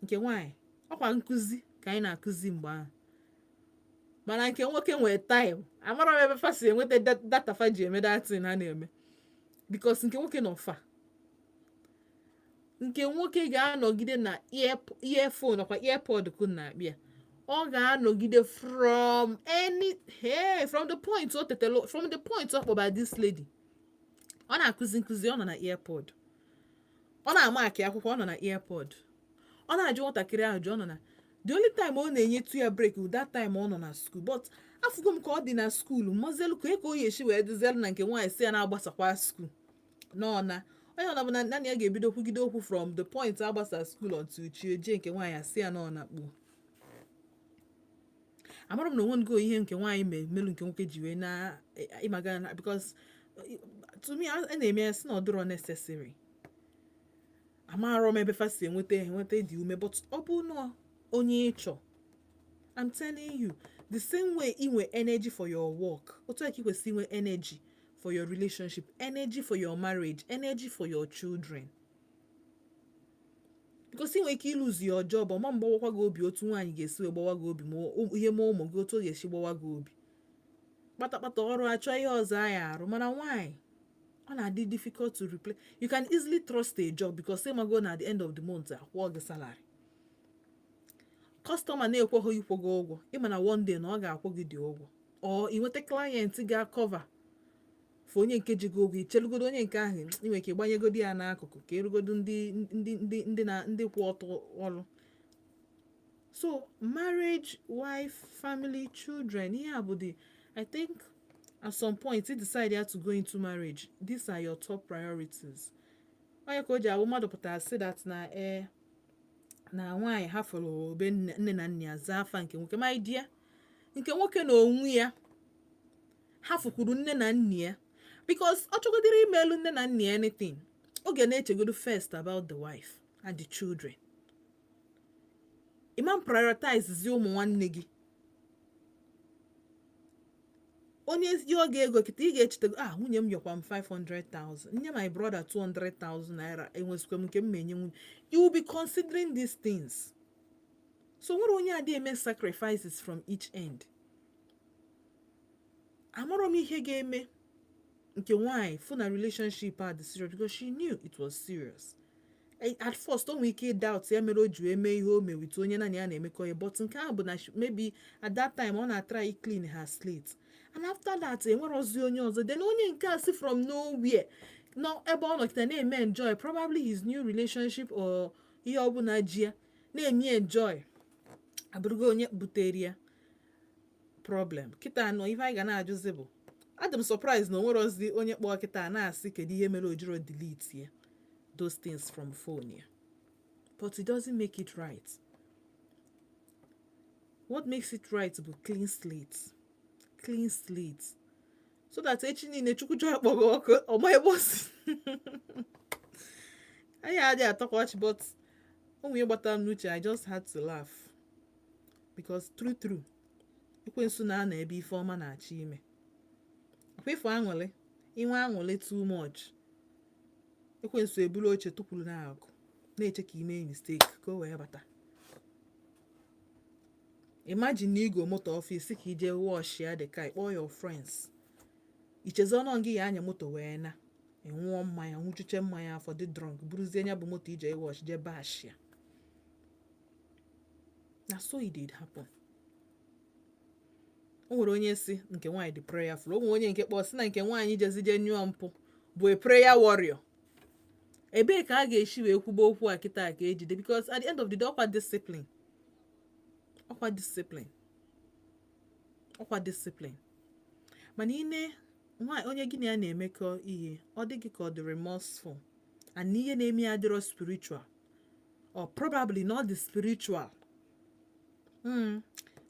nke nwaanyị, ọkwa nkụzi ka anyị na-akụzi mgbe ahụ, mana nke nwoke nwere time. Amara m ebe fa si enweta data fa ji eme datin ha na-eme, because nke nwoke nọ fa, nke nwoke ga-anọgide na earphone, ọkwa earpod ku na-akpịa. Ọ ga-anọgide from any, hey, from the point o tetelu, from the point ọ kpọba this lady, ọ na-akụzi nkụzi, ọ nọ na earpod. Ọ na-ama akị akwụkwọ, ọ nọ na earpod. Ọ na-ajụ nwatakịrị ahụ jụ, ọ nọ na. The only time ọ na-enyetụ ya break bụ that time ọ nọ na school. But afụgo m ka ọ dị na school mmazelu ka o yi esi wee dịzielu na nke nwaanyị si ya na-agbasakwa school nọ na onye ọ na naanị ya ga-ebido kwugide okwu from the point agbasa school until chi ejie. Nke nwaanyị asị ya nọ na kpuo. Amara m na onwe ngo ihe nke nwaanyị melu nke nwoke ji wee na ịmaga na, because to me, a na-eme ya sị na ọ dịrọ necessary. Amarọ m ebe fa si enweta dị ume, but ọ bụ na onye ịchọ, I'm telling you, the same way inwe energy for your work, otu a ka ị kwesịrị inwe energy for your relationship, energy for your marriage, energy for your children, because ị nwere ike ịlose your job, ọma mgbawakwa gị obi otu nwaanyị ga-esi wee gbawa gị obi, ma ihe ma ụmụ gị otu ọ ga-esi gbawa gị obi kpatakpata. Ọrụ achọ ihe ọzọ anyị arụ, mana nwaanyị, ọ na-adị difficult to replace. You can easily trust a job because ịmago na at the end of the month akwụọ gị salary. Customer na-ekweghị ịkwụ gị ụgwọ, ịma na one day na ọ ga-akwụ gị dị ụgwọ, ọ ị nweta client ga-cover for onye nke ji gị ụgwọ. Ichelugodo onye nke ahụ, ị nwere ike ịgbanyegodi ya n'akụkụ ka erugodo ndị na ndị kwụ ọtọ ọrụ. So marriage, wife, family, children, ihe a bụ the, I think at some point you decide ya to go into marriage, these are your top priorities. Onye ka o ji awụ mmadụ pụtara sị that na ee, na nwaanyị hafụrụ be nne na nna ya zaa afa nke nwoke, my dear, nke nwoke na onwe ya hafụkwuru nne na nna ya, because ọ chọgodiri imelu nne na nna ya anything, oge na-echegodo first about the wife and the children. Imam prioritize zi ụmụ nwanne gị. Onye yọọ gị ego kịta, ị ga-echeta, "Ah, nwunye m yọkwa m 500,000, nye my brother 200,000 naira, enwezikwa m nke m ma enye nwunye." You will be considering these things. So nwere onye adị eme sacrifices from each end. Amarọ m ihe ga-eme nke nwanyị fụ na relationship a dị serious, because she knew it was serious. At first o nwere ike doubt ya mere o ji wee mee ihe o mee with onye naanị ya na-emekọ ihe, but nke ahụ bụ na maybe at that time ọ na-try clean her slate, and after that enwerozi onye ọzọ. Then onye nke a si from nowhere nọ ebe ọ nọkịta na-eme enjoy probably his new relationship or ihe ọbụla ji ya na-eme enjoy, abụrụgo onye butere ya problem. Kịta anọ ife anyị ga na-ajụzi bụ, adị m surprise na o nwerozi onye kpọọ kịta na-asị kedu ihe mere o jiro delete ya those things from phone ya. But it doesn't make it right. What makes it right bụ clean slate, clean slate, so that echi niile Chukwu jụọ akpọghị ọkụ ọma ebe o si. Anyị adịghị atọkwa ọchị, but o nwere gbatara m n'uche. I just had to laugh because true true, ekwensu na-anọ ebe ife ọma na-achọ ime. Akwa ịfụ aṅụrị, inwe aṅụrị too much, ekwensu eburu oche tụkwuru n'akụ na-eche ka ime mistake ka o wee bata. Imagine na igo moto ọfịs ka ije wash ya dị ka ịkpọọ your friends, ichezi ọnụ gị ya anya moto wee na ịṅụọ mmanya, nwụchuche mmanya afọ, dị drunk, buruzie ya bụ moto ije wash jee bash ya. Na so it did happen. O nwere onye si nke nwaanyị dị prayerful, o nwere onye nke kpọọ si na nke nwaanyị jezije nyụọ mpụ bụ a prayer warrior. Ebee ka a ga-esi wee kwuba okwu a kịta ka ejide? Because at the end of the day, ọkwa discipline, ọkwa discipline, ọkwa discipline. Mana ine nwa onye gị na ya na-emekọ ihe, ọ dị gị ka ọ dị remorseful and ihe na-eme ya adịrọ spiritual, or probably not the spiritual. O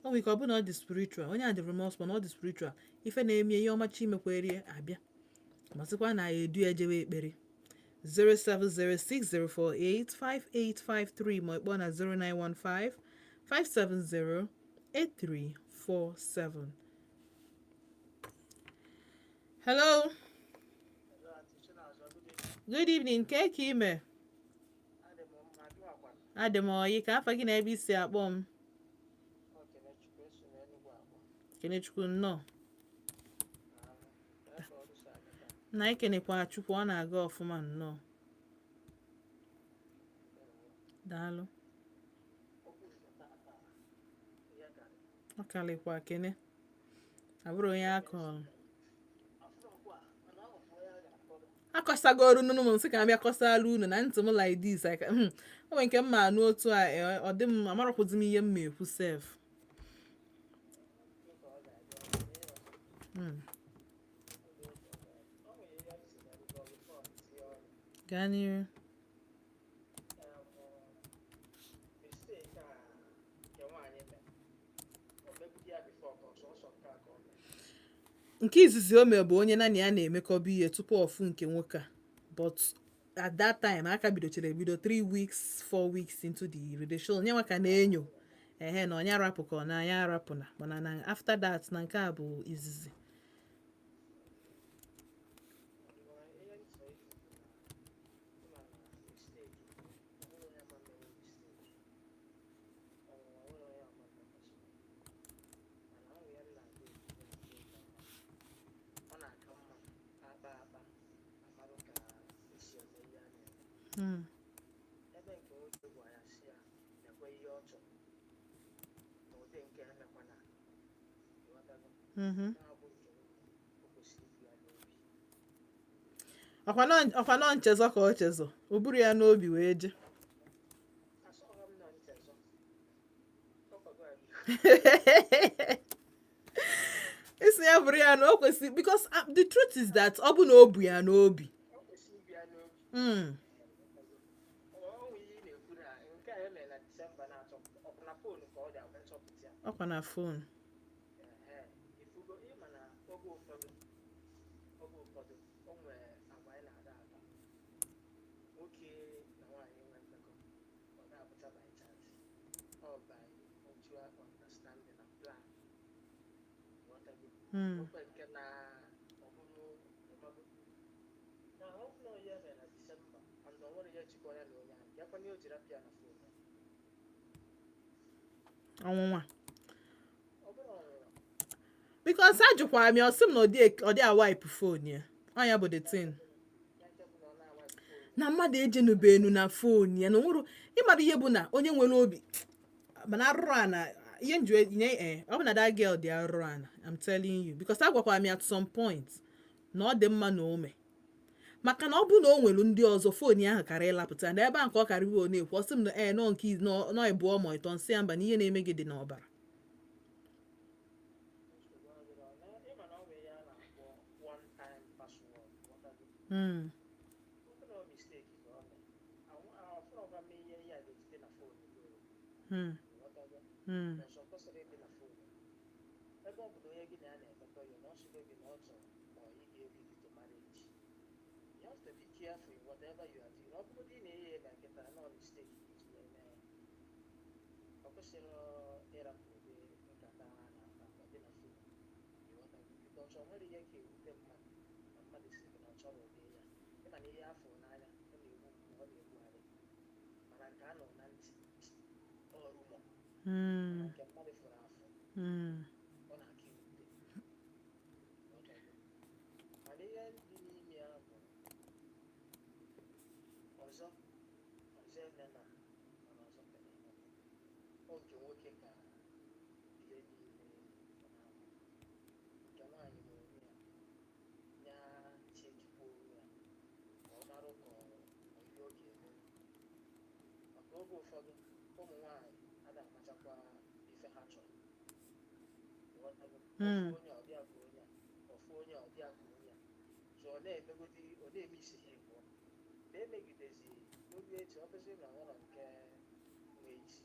nwere ike ọ bụ na ọ dị spiritual, onye a dị remorseful na ọ dị spiritual. Ife na-eme ihe ọma chi mekwere abịa ma sịkwa na ya edu ya jewe ekpere. 07060485853 ma ịkpọ na 0915 570 8347. Hello, good evening. Ke ka ime? Adị m oyi. Ka afa gị na ebe isi akpọ m? Kenechukwu, nnọọ. Na ekenekwa Chukwu, ọ na-aga ọfụma. Nnọọ, daalụ. Ọ kalịkwa kene abụrụ onye akọrọ akọsagoro nụnụ m nsị ka m bịa kọsala unu na ntị m like this. Like, o nwere nke m ma anụ otu a, ọ dị m amarọkwụzi m ihe m ma ekwu sef. Gaa n'iru. Mistake a nke nwaanyị mere, o mebugo ya before ka ọsọsọ nke a ka o mere? Nke izizi o mere bụ onye naanị ya na-emekọba ihe tupu ọfụ nke nwoke a, but at that time aka bidochara ebido, 3 weeks, 4 weeks into the relation, nye nwa ka na-enyo ehe na onye arapụ ka ọ na anya arapụ na, mana na after that na nke a bụ izizi. Ihe m chọrọ ikwu bụ na ịma na mistake, ọ bụrụ onye ama mmenwu mistake, ọnwụnwa nwere onye ama mmekọsị, mana ọ nwere ihe m na-agwa ekwu bụ na oge ọma ọ na-aka mma akpa akpa amarụ ka esi eme ihe a na-eme. Ebe nke nwoke gwara ya si ya lekwa ihe ọ chọrọ na ụdị nke emekwana, ịghọtago? Na-abụ nke nwoke, o kwesịrị ibu ya n'obi. Ọkwa nọ nchezọ ka ọ chezọ, o buru ya n'obi wee je. Asọghọ m nọ nchezọ ọkwago ya. Isi ya buru ya na o kwesịrị, because the truth is that ọ bụ na o bu ya n'obi. O kwesịrị ibu ya n'obi. Ọ nwere ihe ị na-ekwu na nke a emere na Disemba na-achọpụta, ọ bụ na phone ka ọ dị agba nchọpụta ya? Ọkwa na phone. Ehe, ifugo ịma na oge ụfọdụ o nwere agwa anyị na-ada akpa, nwoke na nwaanyị enwe mmekọ, ọ ga-abụcha by chance, ọ by mutual understanding and plan. Ịghọtago? Hmm. Nwekwa nke na ọ bụrụ ịmago na ọ bụ na ya mere na Disemba and ọ nwere ihe jikọ ya na onye ahụ ya kwanye o jiri apịa na phone ya. Ọnwụnwa. Ọ bụrụ ọnwụnwa. Because ajụkwara m ya, ọ sị m na ọ dị awipe phone ya. Ọ ya bụ the thing. Ya nke bụ na ọ na-awipe phone. Na mmadụ ejenubenu na phone ya na onwere ịmara ihe bụ na onye nwere obi mana arụrụ ana ihe nju nye ee ọ bụ na that girl dị arụrụ ana. I'm telling you, because agwakwara m ya at some point na ọ dị mma na ome maka na ọ bụ na o nwere ndị ọzọ phone ahụ kara ịlapụta na ebe a nke ọ karịrị ọ na-ekwu. Ọ sị m na ee nọ nke nọ ịbụọ ma ịtọ nsị ya mba na ihe na-eme gị dị n'ọbara. Nsogbu adịrọ na ịma na ọ bụ ihe a na-akpọ one time password, ghọtago? Ọ bụrụ na ọ mistake ka ọ mee, afụrọkwa m ihe ya ga-ejide na phone gị o. Ghọtago? Ọzọ kwesịrị ịdị na phone ebe ọ bụ na onye gị na ya na-emekọ ya na ọ sịgo gị na ọ chọrọ ma ị ga-elead to marriage, you have to be careful in whatever you are doing. Ọ bụrụ na ị na-enye ya na nkịta na ọ mistake ka iji wee mee ya, ọ kwesịrị ịrapụ ụdị nkata a na-akpa ka ọ dị na phone, ịghọtago? Because ọ nwere ihe ka ewute mmadụ na mmadụ si gị na ọ chọrọ ụdị ya ịma na ihe afọ n'anya ọ na-egbu mgbu, ọ na-egbugharị, mana nke a nọ na ntị ọ rumour, mana nke mmadụ fụrụ afụ ọ na-aka ewute, ịghọtago? Mana ihe dị n'ime ya bụ ọzọ ọzọ emena, mana ọzọ ka na-emekwa. Ọ nke nwoke ka ihe niile ọ na-abụ nke nwaanyị na onwe ya ya chekikwa onwe ya ka ọ mara ka ọ ihe ọ ga-eme, maka oge ụfọdụ ụmụ nwaanyị ada amachakwa ife ha chọrọ, ịghọtago? Ofu onye ọbịa ka onye a, ofu onye ọbịa ka onye a, so ọ na-emegodi ọ na-eme isi ha ịbụọ ma emegidezi oge echi ọ bụzi na ọ nwere nke nwee isi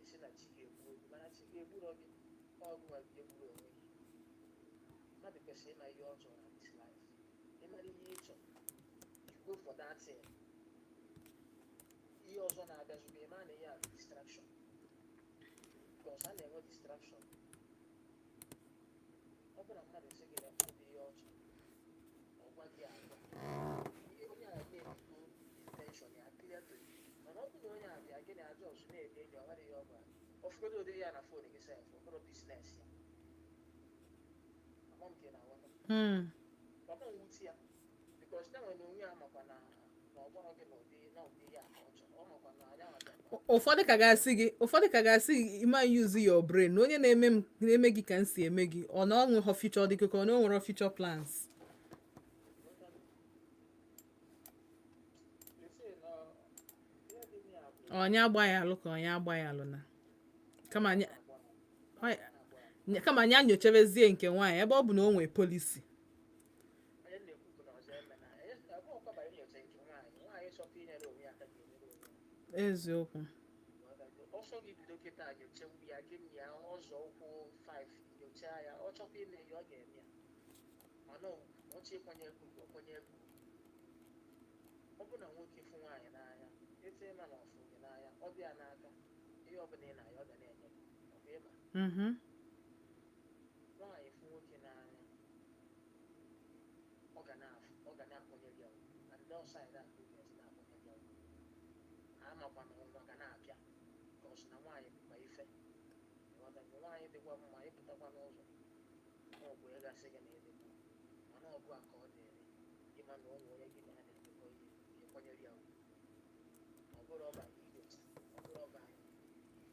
esi na chi ga-egbu oge, mana chi ga-egburo gị ọgụnwa ga-egburu onwe gị. Mmadụ kwesịrị ịma ihe ọ chọrọ na this life. Ịmara ihe ị chọrọ, you go for that thing. Ihe ọzọ na-abịazụgo ịma na ihe a bụ distraction, because a na-enwe distraction. Ọ bụrụ na mmadụ sị gị na ụdị ihe ọ chọrọ, ọ gwa gị agwa ihe onye a na-ebigo intention ya clear to you, mana ọ bụrụ na onye a bịa gị na aja ọzọ na-eme enyi, ọ nwere ihe ọ gwara gị, ọfụgodo ụdị ya na phone gị sef, ọ bụrụ business ya ama m ka ị na-aghọta. Ọ ma nwute ya because ya nwere onwe ya makwa na ọ gwara gị na ụdị ya ka ọ chọrọ, ọ makwa na anya nwa bịakwa. Ụfọdụ ka ga-asị gị ịma use your brain na onye na-eme m na-eme gị ka m si eme gị, ọ na ọ nweghọ future, dị ka ọ na o nwere future plans. Let's say na ihe dị na ya bụ Onye agba ya alụ ka onye agba ya alụ na kama kama anyị anyochebezie nke nwaanyị ebe ọ bụ na o nwee policy. Onye na-ekwu bụ na ọzọ eme na ebe ọkwa bara inyocha nke nwaanyị, nwaanyị chọta inyere onwe ya aka ga-enyere onwe ya. Eziokwu. Ọsọ gị bido kịta nyochewu ya gị na ya ọzọ ụkwụ 5 nyochaa ya, ọ chọkwa ime ya, ọ ga-eme ya, mana ọ chọ ịkwanye ego ugwu, ọ kwanye ego ugwu. Ọ bụ na nwoke fụ nwaanyị n'anya etu ịma na ọfụ gị n'anya, ọ dị ya n'aka ihe ọbụla ị na-ya ọ ga na-enye gị, ọ bụ ịma nwaanyị fụ nwoke n'anya, ọ ga na-afụ, ọ ga na-akwanyere ya ugwu, na ndị ọsaịdị a ka ọ ga-esi na-akwanyere ya ugwu, amakwa na ọnwa ga na-abịa ka ọ sị na nwaanyị bụkwa ife, ịghọtago? Nwaanyị dịkwa mma ịpụtakwa n'ụzọ ma ọ bụ ịgasị gị na ịdịkwa, mana ọgụ a ka ọ dịrị ịma na o nwere onye gị na ya na-emekọ ihe ịkwanyere ya ugwu. Ọ bụrụ ọba inyocha, ọ bụrụ ọba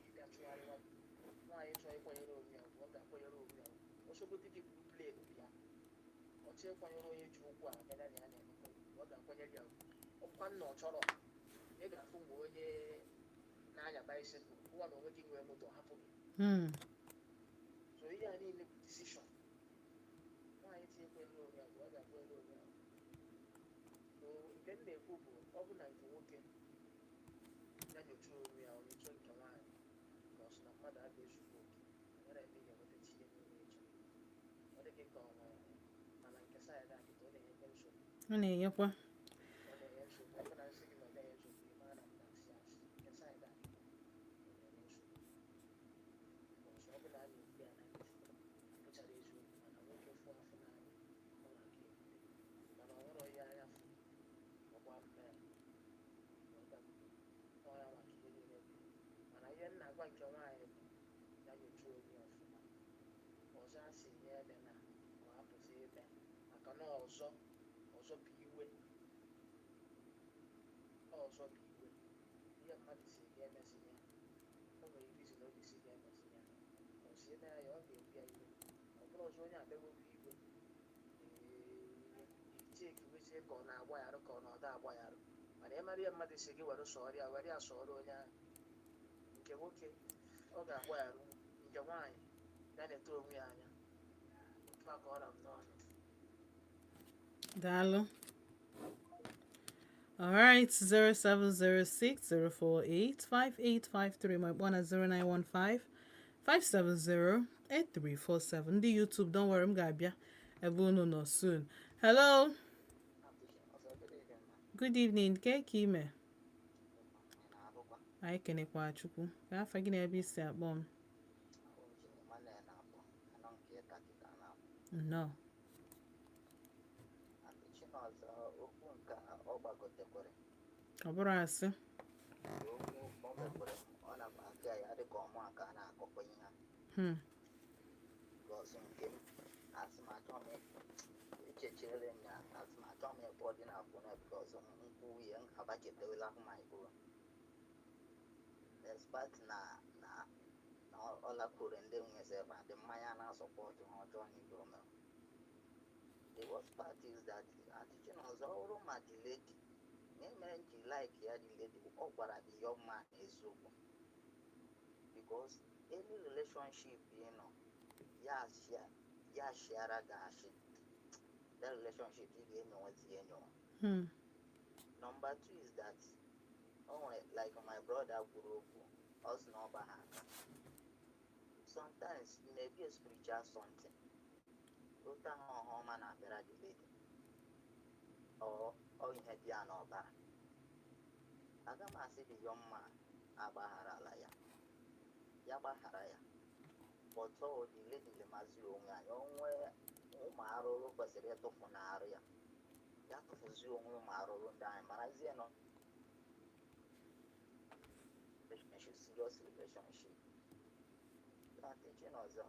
ịbịa tụgharịwa, nwaanyị chọọ ịkwanyere onwe ya ugwu, ọ ga-akwanyere onwe ya ugwu. Ọsọgodi gị buru plane bịa, ọ chọọ ịkwanyere onye ji ụkwụ a abịa na ya na-emekọ ugwu, ọ ga-akwanyere ya ugwu. Ọ bụkwa nna ọ chọrọ ị ga-afụ mgbe onye na-anya bicycle ụwa na onwe gị nwee moto hapụ gị. So ihe a niile bụ decision nwaanyị tinye kwanyere onwe ya ugwu, ọ ga-akwanyere onwe ya ugwu. So nke m na-ekwu bụ ọ bụ na nke nwoke ya nyochaa onwe ya, onye chọọ nke nwaanyị ka ọ sị na mmadụ a ga-ezuru oke, nwere ebe ị ga-enweta ihe niile ị chọrọ, ọ dị gị ka ọ nwere, mana nke side a kịta ọ na-enyekwa nsogbu. Ọ na-enyekwa. Ọ na-enye nsogbu. Ọ bụ na nsị gị na ọ na-enye nsogbu, ị mara na m na-asị asị. Nke side a kịta ọ na-enye nsogbu ọzọ, ọ bụ na a na-ekwu ya na ntị, ọ bụchara eziokwu, mana M na-agwa nke nwaanyị bụ ya nyocha onwe ya ọfụma. Ọzọ a sị ya ebe na ọ hapụzi ebe, maka na ọzọ ọzọ bụ iwe, ọzọ bụ iwe. Ihe mmadụ si ga emezi ya, o nwere ike isi na obi si ga emezi ya, ọ si eme ya, ọ ga-ebu ya iwe. Ọ bụrụ ọzọ onye abịagogo iwe ichekiwezie ka ọ na-agbagharụ, ka ọ na ọda agbagharụ. Mana ịmara ihe mmadụ si gị were sọọrọ ya, were ya sọọrọ onye ahụ. Nke nwoke ọ ga-agbagharụ, nke nwaanyị ya na-eto onwe ya anya. Otu a ka ọ ra m n'ọnụ. Daalụ. All right, 0706 048 5853. My one at 0915 570 8347. Ndị YouTube, don't worry, m ga-abịa ebe unu nọ soon. Hello, good evening. Ke ka ime? Anyị kenekwa Chukwu. Ka afa gị na ebe isi akpọ m? Nnọọ. Chinọzọ, okwu nke a ọ gbagotekwere. Ọ bụrụ asị. Okwu ọ mekwere, ọ na-apịa ya dịka ọmụ aka na-akọkọ ihe a. Because nke m, asị m achọ m echechere m ya, asị m achọ m ebe ọ dị na afọ na, because nkwụ ya m abachetewela my own despite na ọ lakwuru ndị nweze ebe a dị mmanya na-asọpọtụ ha ọjọọ n'ihe o mere. The worst part is that Aunty Chinọzọ, ọ bụrụ ma the lady na emere m ji like ya, the lady ọ gwara the young man eziokwu, because any relationship ị nọ ya shiara gị ashị, that relationship ị ga-enyowazi enyowa. Number two is that o nwere, like my brother kwuru okwu, ọ sị na ọ ba ha aka. Sometimes it may be a spiritual something. Otu ahụ ọha ọma na-abịara the lady, ọ ihe dị ya n'ọbara. Aga m asị the young man agbagharala ya, ya gbaghara ya, but ọ the lady lemazi onwe ya. O nwee ụmụ arụrụ kwesịrị ịtụfu n'arụ ya, ya tụfuzie onwe ụmụ arụrụ ndị anyị marazie nọ relationship, serious relationship. Aunty ọzọ,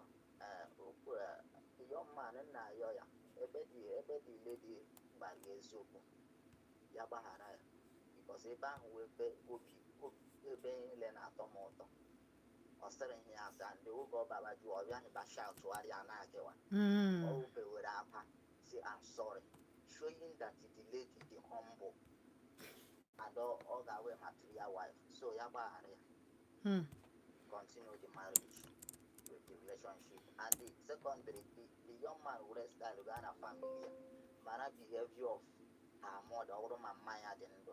okwu a, young man na-ayọ ya, ebe dị lady gbara ya eziokwu, ya gbaghara ya, because ebe ahụ wee ebe obi ebe niile na-atọ m ụtọ. Ọ sịrị ihe ya asa ndị oge ọ bara jụọ ọbịa ba shout-ụgharịa na-agịwa. O bewere akwa say, "I'm sorry," showing that the lady dị humble and ọ ga-awe material wife, so ya gbaghara ya, continue the marriage with the relationship. And the secondary, the young man were style gaa na family ya, mara behavior of her mother. Ọ bụrụ ma mma ya dị ndụ,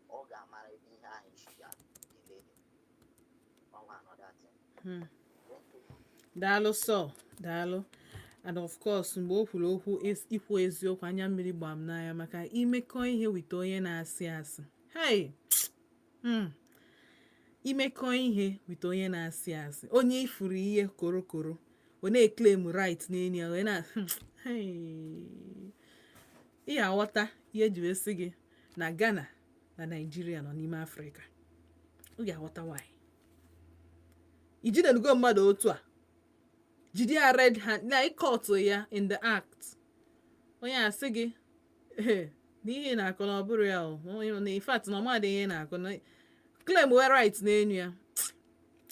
ọ ga-amara ebe ihe ahụ isi ya the lady ọnwa another thing. Thank you. Daalụ sọ, daalụ. And of course, mgbe o kwuru okwu ikwu eziokwu, anya mmiri gbaa m n'anya, maka imekọ ihe wite onye na-asị asị. Hey! Imekọ ihe wite onye na-asị asị, onye ifuru ihe korokoro, ọ na-eclaim right n'enyi ya, wee na hey! Ị aghọta ihe eji wee sị gị na Ghana na Nigeria nọ n'ime Afrịka. Ị ga-aghọta why ijidenugo mmadụ otu a jide ya red hand na ịkọtụ ya in the act. Onye a sị gị, "Ee, na ihe ị na-akọ na ọ bụrụ ya o na in fact na ọ madị ihe ị na-akọ na claim we right n'enu ya."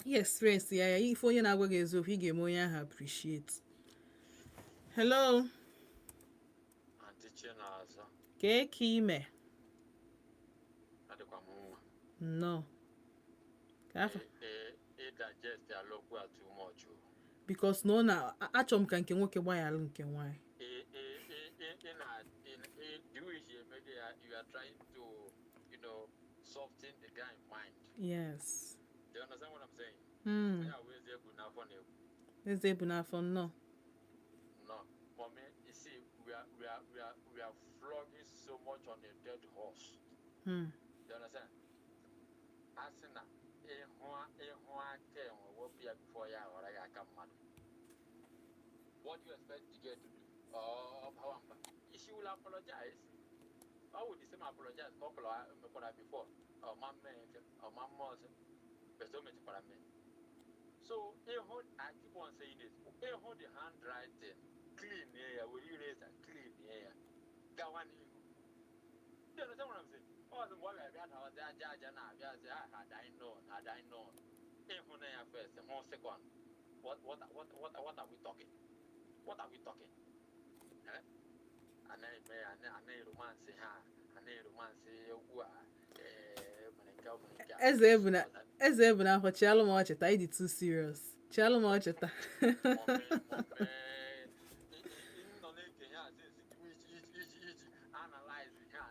Ihe experience ya ya ife onye na-agwa gị eziokwu, ị ga-eme onye ahụ appreciate. Hello. Aunty Chinazọ. Kee ka ime? Adịkwa m mma. Nnọọ. Ka afọ? Ee, ị digest ala okwu a too much o. Because na ọ na achọ m ka nke nwoke gbaghalụ nke nwaanyị. Ị ị ị ị ị na ị ị the way she made it, you are trying to soften the guy mind. Yes. Do you understand what I'm saying? Mm. Ya wụ eze bụ n'afọ na-ekwu. Eze bụ n'afọ, nnọọ. No, mommy, you see, we are flogging so much on a dead horse. Do you understand? A sị na ịhụ aka enwe, wepụ ya before ya aghọrọ gị aka mmadụ. What do you expect the girl to do? Or power mba? She will apologize. Ọ wụ the same apologize ka ọ kọrọ mekwara before. Ọ ma mme efe, ọ ma mma ọzọ. But o mechakwara mme. So ịhụ, I keep on saying it, ịhụ the handwriting, clean ya, were eraser clean ya, gawa n'ihu. You understand what I'm saying? Ọ sị mgbe ọ ga-abịa dawazi aja aja na-abịa sị, "Ah, had I known, had I known." Ịhụ na ya first, hụ second. What are we talking? What are we talking? Eh? Anaghị eme ya, anaghị romance ha, anaghị romance egwu a, ee, mere nke a, mere nke a. Eze Ebuna, Eze Ebuna ahụ, chịalụ m ọchị taa. Ịdị too serious. Chịalụ m ọchị taa. Nọ na-ege ya asị iji analyze ya,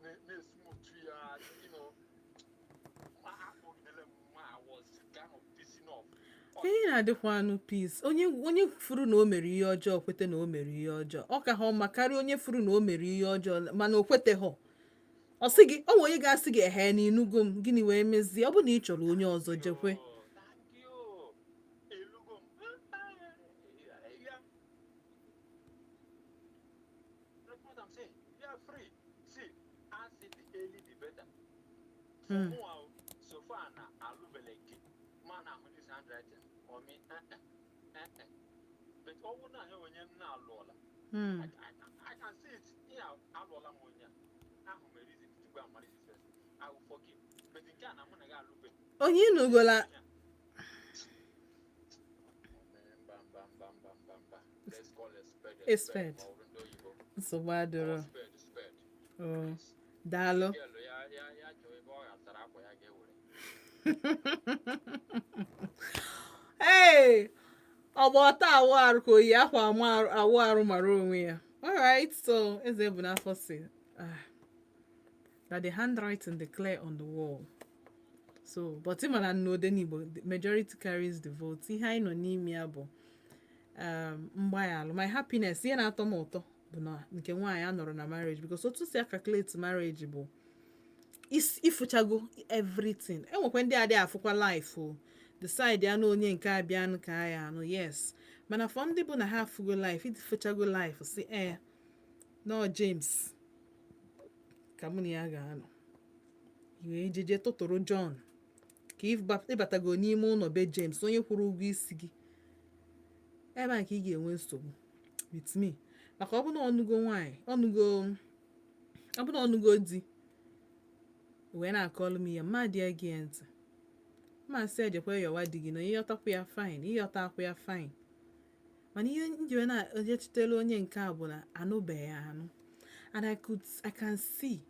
na-esmutu ya, ma akpọgidere m nwa. I was kind of pissing off. Ihe na-adịkwa anụ peace. Onye furu na o mere ihe ọjọọ, kwete na o mere ihe ọjọọ, ọ ka ha ọma karịa onye furu na o mere ihe ọjọọ mana o kweteghọ. Ọ sị gị, ọ nwere onye ga-asị gị, "Ehe, na inugo m gịnị?" Wee mezie, ọ bụ na ị chọrọ onye ọzọ, jekwe. Thank you. Elugo m. Yeah. That's what I'm saying. You are free. See, I say the early the better. For mụ, so far na alụbele gị, ma na ahụ this handwriting, mommy, eh, eh, eh, eh. But ọ bụrụ na ahụ onye m na-alụọla, I can see it. Yeah, alụọla m onye a. Ahụ m a reason to go and marry this person. I will forgive. But nke a na mụ na gị alụbe. Onye ịnụgola. Mba, mba, mba, mba, mba, mba. Let's call a spade A a spade. spade. Ma ọ bụrụ ndị oyibo. Nsogbu adịrọ. Call spade a spade. Oh, daalụ. Girl, ya chọọ ebe ọ ghasara akwa ya ga-ewere. Hey, ọgba ọta awụ arụ ka oyi akwa ama awụ arụ mara onwe ya. Alright, so Eze bụ n'afọ si, ah, that the handwriting declare on the wall. So, but ịma na n'Odenigbo, the majority carries the vote. Ihe anyị nọ n'ime ya bụ mgbaghalụ. My happiness, ihe na-atọ m ụtọ bụ na nke nwaanyị a nọrọ na marriage, because otu si calculate marriage bụ ịfụchago everything. Enwekwa ndị adịghị afụkwa life o decide ya na onye nke abịanụ ka ya anụ, yes, mana for ndị bụ na ha afụgo life, ịfụchago life, si ee, nọ James ka mụ na ya ga-anọ, wee jeje tụtụrụ John ka ịbatago n'ime ụlọ be James, onye kwụrụ ụgwọ isi gị ebe a, ka ị ga-enwe nsogbu with me, maka ọ bụ na ọnụgo nwaanyị, ọnụgo, ọ bụ na ọnụgo di, wee na-akọlụ m ihe mmadụ ya gị ntị, mma sị ejekwa yọwa di gị na ịghọtakwa ya, fine, ịghọta akwa ya, fine, mana ihe njiwe na-ejechitela onye nke a bụ na anụbeghị anụ, and I can see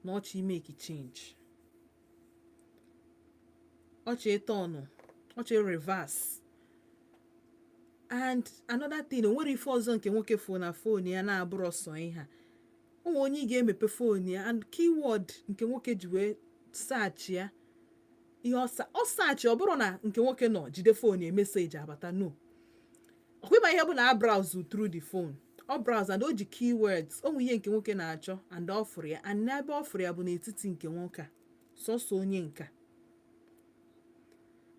na ọchị make change, ọchị tọnụ, ọchị reverse. And another thing, o nwere ife ọzọ nke nwoke fụ na phone ya na-abụrụ ọsọ ihe a. O nwere onye ị ga-emepe phone ya, and keyword nke nwoke ji wee search ya, ihe ọ search, ọ bụrụ na nke nwoke nọ jide phone ya, message abata, no, ọkwa ịma ihe bụ na a browse through the phone, ọ browse and o ji keywords, o nwe ihe nke nwoke na-achọ, and ọ fụrụ ya, and n'ebe ọ fụrụ ya bụ n'etiti nke nwoke a, sọsọ onye nka,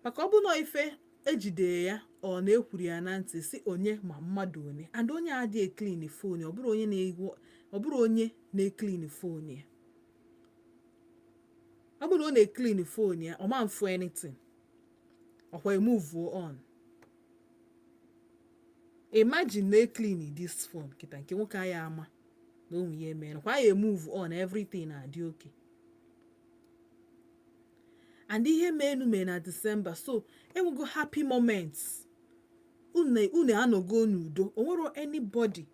maka ọ bụ na ife ejide ya, ọ na-ekwuru ya na ntị si onye ma mmadụ one, and onye adịghị eclean phone, ọ bụrụ onye na-egwu, ọ bụrụ onye na-eclean phone ya, ọ bụrụ na ọ na-eclean phone ya, ọ ma mfu anything, ọkwa move on. Imagine na eclean this phone kịta, nke nwoke anyị ama na onwe ihe mere kwa ya, move on, everything na-adị okay. And ihe menu mee na December, so enwego happy moments, unu anọgo n'udo, onwero anybody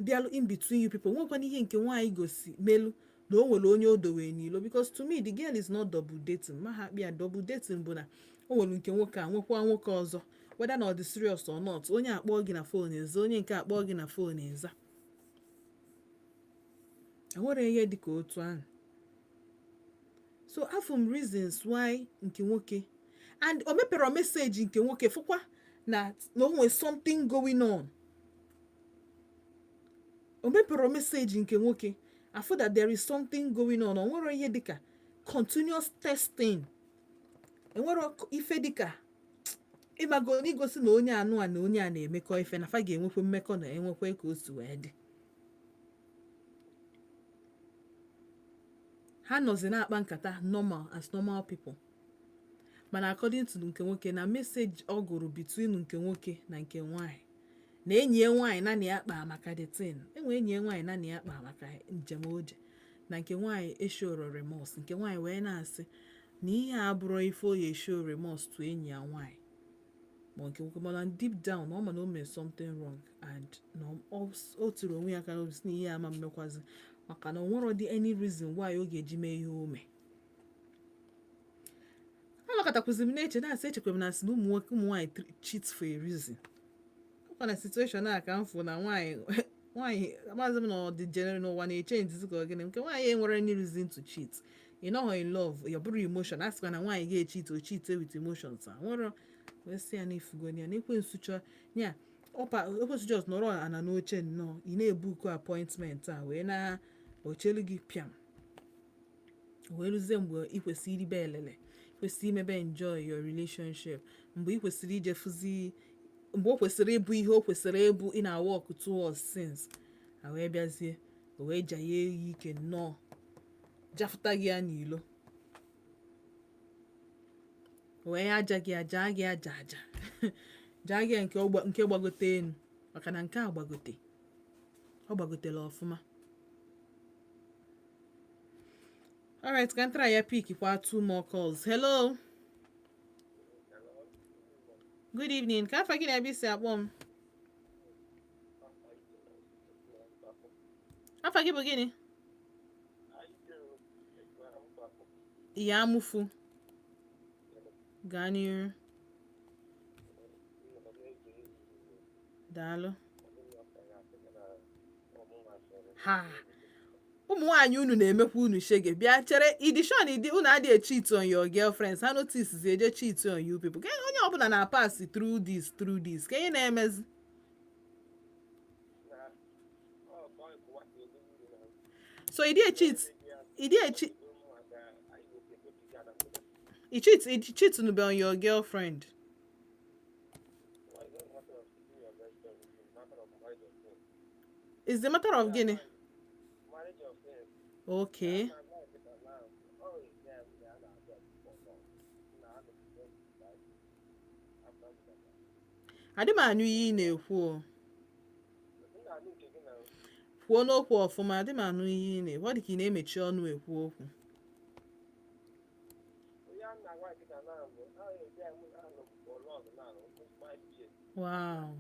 bịalụ in between you people. Nwekwana ihe nke nwaanyị gosi melu na o nwere onye o dowe n'ilo, because to me, the girl is not double dating. Ma ha kpịa double dating bụ na o nwere nke nwoke a, nwekwa nwoke ọzọ, whether na ọ dị serious or not, onye akpọ gị na phone eza, onye nke akpọ gị na phone eza. Enwere ihe dịka otu ahụ. So afọ m reasons why nke nwoke, and o mepere message nke nwoke, fụkwa na o nwere something going on. O mepere message nke nwoke, afụ that there is something going on. O nwere ihe dịka continuous testing, enwere ife dịka ịmago n'igosi na onye anụ a na onye a na-emekọ ife, na fa ga-enwekwa mmekọ na enwekwa ka o si wee dị. Ha nọzi na-akpa nkata normal as normal people. Mana according to nke nwoke na message ọ gụrụ between nke nwoke na nke nwaanyị na enyi ya nwaanyị na ya kpa maka the thing, enwe enyi ya nwaanyị na ya kpa maka njem oje na nke nwaanyị eshoro remorse. Nke nwaanyị wee na-asị na ihe a abụrụ ife o ya eshow remorse to enyi ya nwaanyị ma nke nwoke, mana deep down ọ ma na o mere something wrong and na o tiri onwe ya aka n'obi sị na ihe ama mmekwazi, maka na o nwero dị any reason why ọ ga-eji mee ihe o mee. Anọkọtakwụzi m na-eche, na-asị, echekwa m na asị na ụmụ nwoke, ụmụ nwaanyị cheat for a reason. Ọkwa na situation a ka m fụ na nwaanyị nwaanyị, amaghịzị m na ọ dị general n'ụwa na-eche nzizi ka ọ gịnị. Nke nwaanyị enwere any reason to cheat, ị nọghọ in love, ya bụrụ emotion. A sịkwa na nwaanyị ga-echeat, o cheat with emotions a nwere wee sị ya na ifugo ya na ekwensu chọọ ya ọpa, ekwensu just nọrọ ana n'oche nnọọ, ị na-ebuku appointment a wee na ochelu gị pịam, wee ruzie mgbe ị kwesịrị iribe elele, kwesịrị imebe enjoy your relationship, mgbe ị kwesịrị ije fụzi, mgbe o kwesịrị ịbụ ihe o kwesịrị ịbụ ị na-work towards since, a wee bịazie, o wee jaye ya ike nnọọ, jafụta gị ya n'ilo, wee aja gị aja gị aja aja jaa gị nke nke gbagote enu, maka na nke a gbagote, ọ gbagotela ọfụma. Alright, ka m try ya pick kwa two more calls. Hello, good evening. Ka afa gị na ebe isi akpọ m? Afa gị bụ gịnị? Ya amụfu, gaa n'iru. Daalụ. Ha ụmụ nwaanyị, unu na-emekwa unu shege. Bịa chere idishon ịdị unu adịghị cheat on your girlfriends, ha notice zi eje cheat on you people. Ka onye ọbụla na-pass through this ka ihe na-emezi. So ịdị cheat, ịdị cheat, ị cheat, ị cheat nube on your girlfriend? Is the matter of gịnị? Okay. Adị m anụ ihe ị na-ekwu o. Kwuo n'okwu ọfụma, adị m anụ ihe ị na-ekwu. Ọ dị ka ị na-emechi ọnụ ekwu okwu. Wow.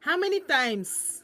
How many times?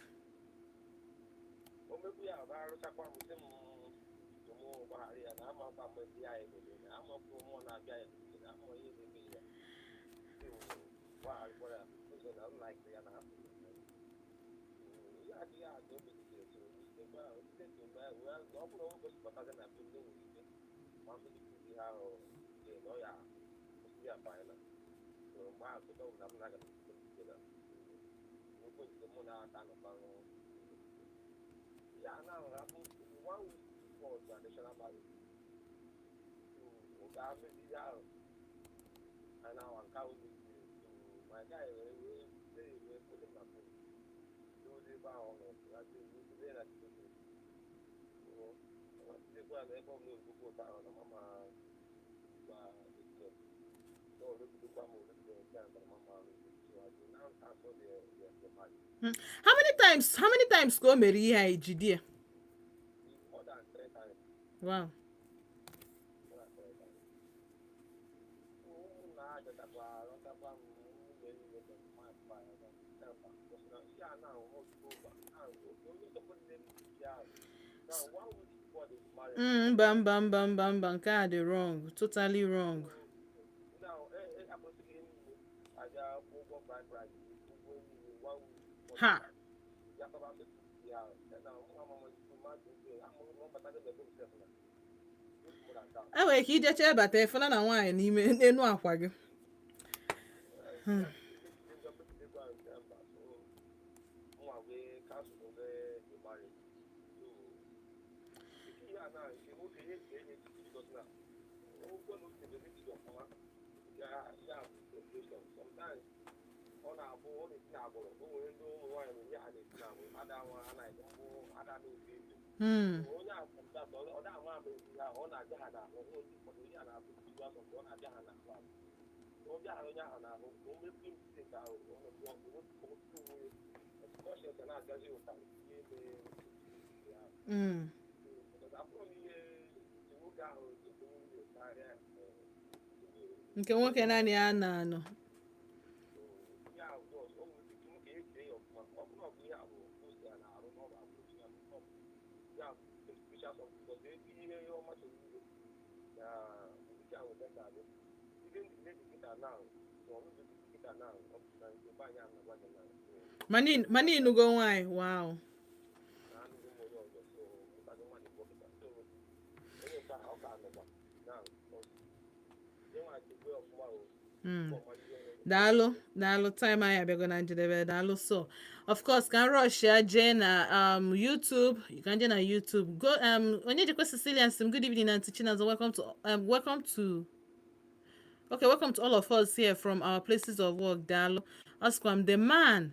How many times ka o mere ihe a ejide ya? Wow. Mba, mba, mba, mba, mba, nke a dị wrong, totally wrong. Ha enwere ike ijecha bata efela na nwaanyị n'ime n'elu akwa gị. Sometimes ọ na-abụ ọ na-esi n'agbụrụ. O nwere ndị ụmụ nwaanyị na ihe ha na-esi n'agbụrụ ada nwa ha na-eji mbụ ada na-eto eto. Onye a sometimes ọ da-ama ama ezi ha, ọ na-abịa ha n'ahụ. Onye ụfọdụ ihe a na-abụ spiritual something, ọ na-abịa ha n'ahụ ahụ. Ọ bịa ha onye ahụ n'ahụ, o mepee mistake ahụ, ọ nọdụ ọgụ wepụ onwe ya, conscience na-agazi ụtarị ihe mere ya. Because afụrụ m ihe nwoke ahụ ji nwunye karịa. Nke nwoke naanị ya na-anọ. Ihe ahụ just o nwere ike nwoke echee ya ọfụma. Ọ bụrụ ọ bụ ihe a bụ post ya na-arụ na ọ bụ akwụkwọ ya, ọ bụ ya bụ spiritual something, because ebe ihe ọma chọrọ ime na nke ahụ better adị. Even the lady kịta now, so ọ bụrụ kịta now, ọ bụ na nke be anyị a na-agwa gị na Mana ịnụgo nwaanyị, wow. Na anụghị m onye ọzọ, so mụtago mmadụ bụ kịta, so onye nke ahụ ọ ka nọkwa now, because ihe nwa chekwa ọfụma o. Daalụ, daalụ. Time anyị abịago na njedebe. Daalụ. So of course, ka rush ya jee na YouTube. You can jee na YouTube go. Onye jekwe Cecilia sim, good evening, Aunty Chinazo. Welcome to, okay, welcome to all of us here from our places of work. Daalụ. Askwam, the man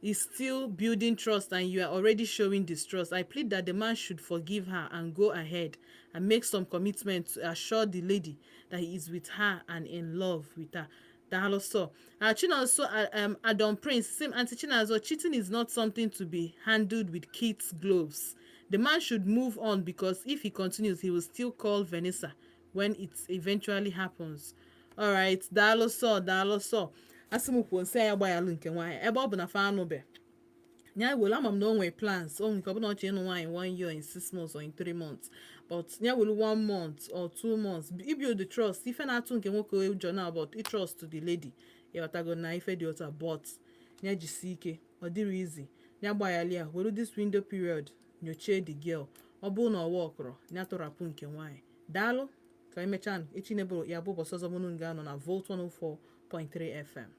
is still building trust and you are already showing distrust. I plead that the man should forgive her and go ahead and make some commitment to assure the lady that he is with her and in love with her. Daalụ so. Chinonso, Adon Prince, same Auntie Chinazo, cheating is not something to be handled with kids' gloves. The man should move on because if he continues, he will still call Vanessa when it eventually happens. All right, daalụ so, daalụ so. Asị m kwuo nsị ya gbaghalụ nke nwaanyị ebe ọ bụ na fa anụbe ya were. Ama m na o nwere plans, o nwere nke ọ bụla ọ chọrọ ịnụ nwaanyị one year, in 6 months or in 3 months, but ya were one month or 2 months ibuild the trust. Ife na-atụ nke nwoke ụjọ na about trust to the lady, ịghọtago na ife dị otu a, but ya jisi ike, ọ dịrị easy. Ya gbaghali ya, were this window period nyochie the girl. Ọ bụrụ na ọ wọkụrụ ya, tọrapụ nke nwaanyị. Daalụ, ka emechaa echi. Nebụrụ ya bụ ụbọchị ọzọ mụnụ ga-anọ na Volt 104.3 FM.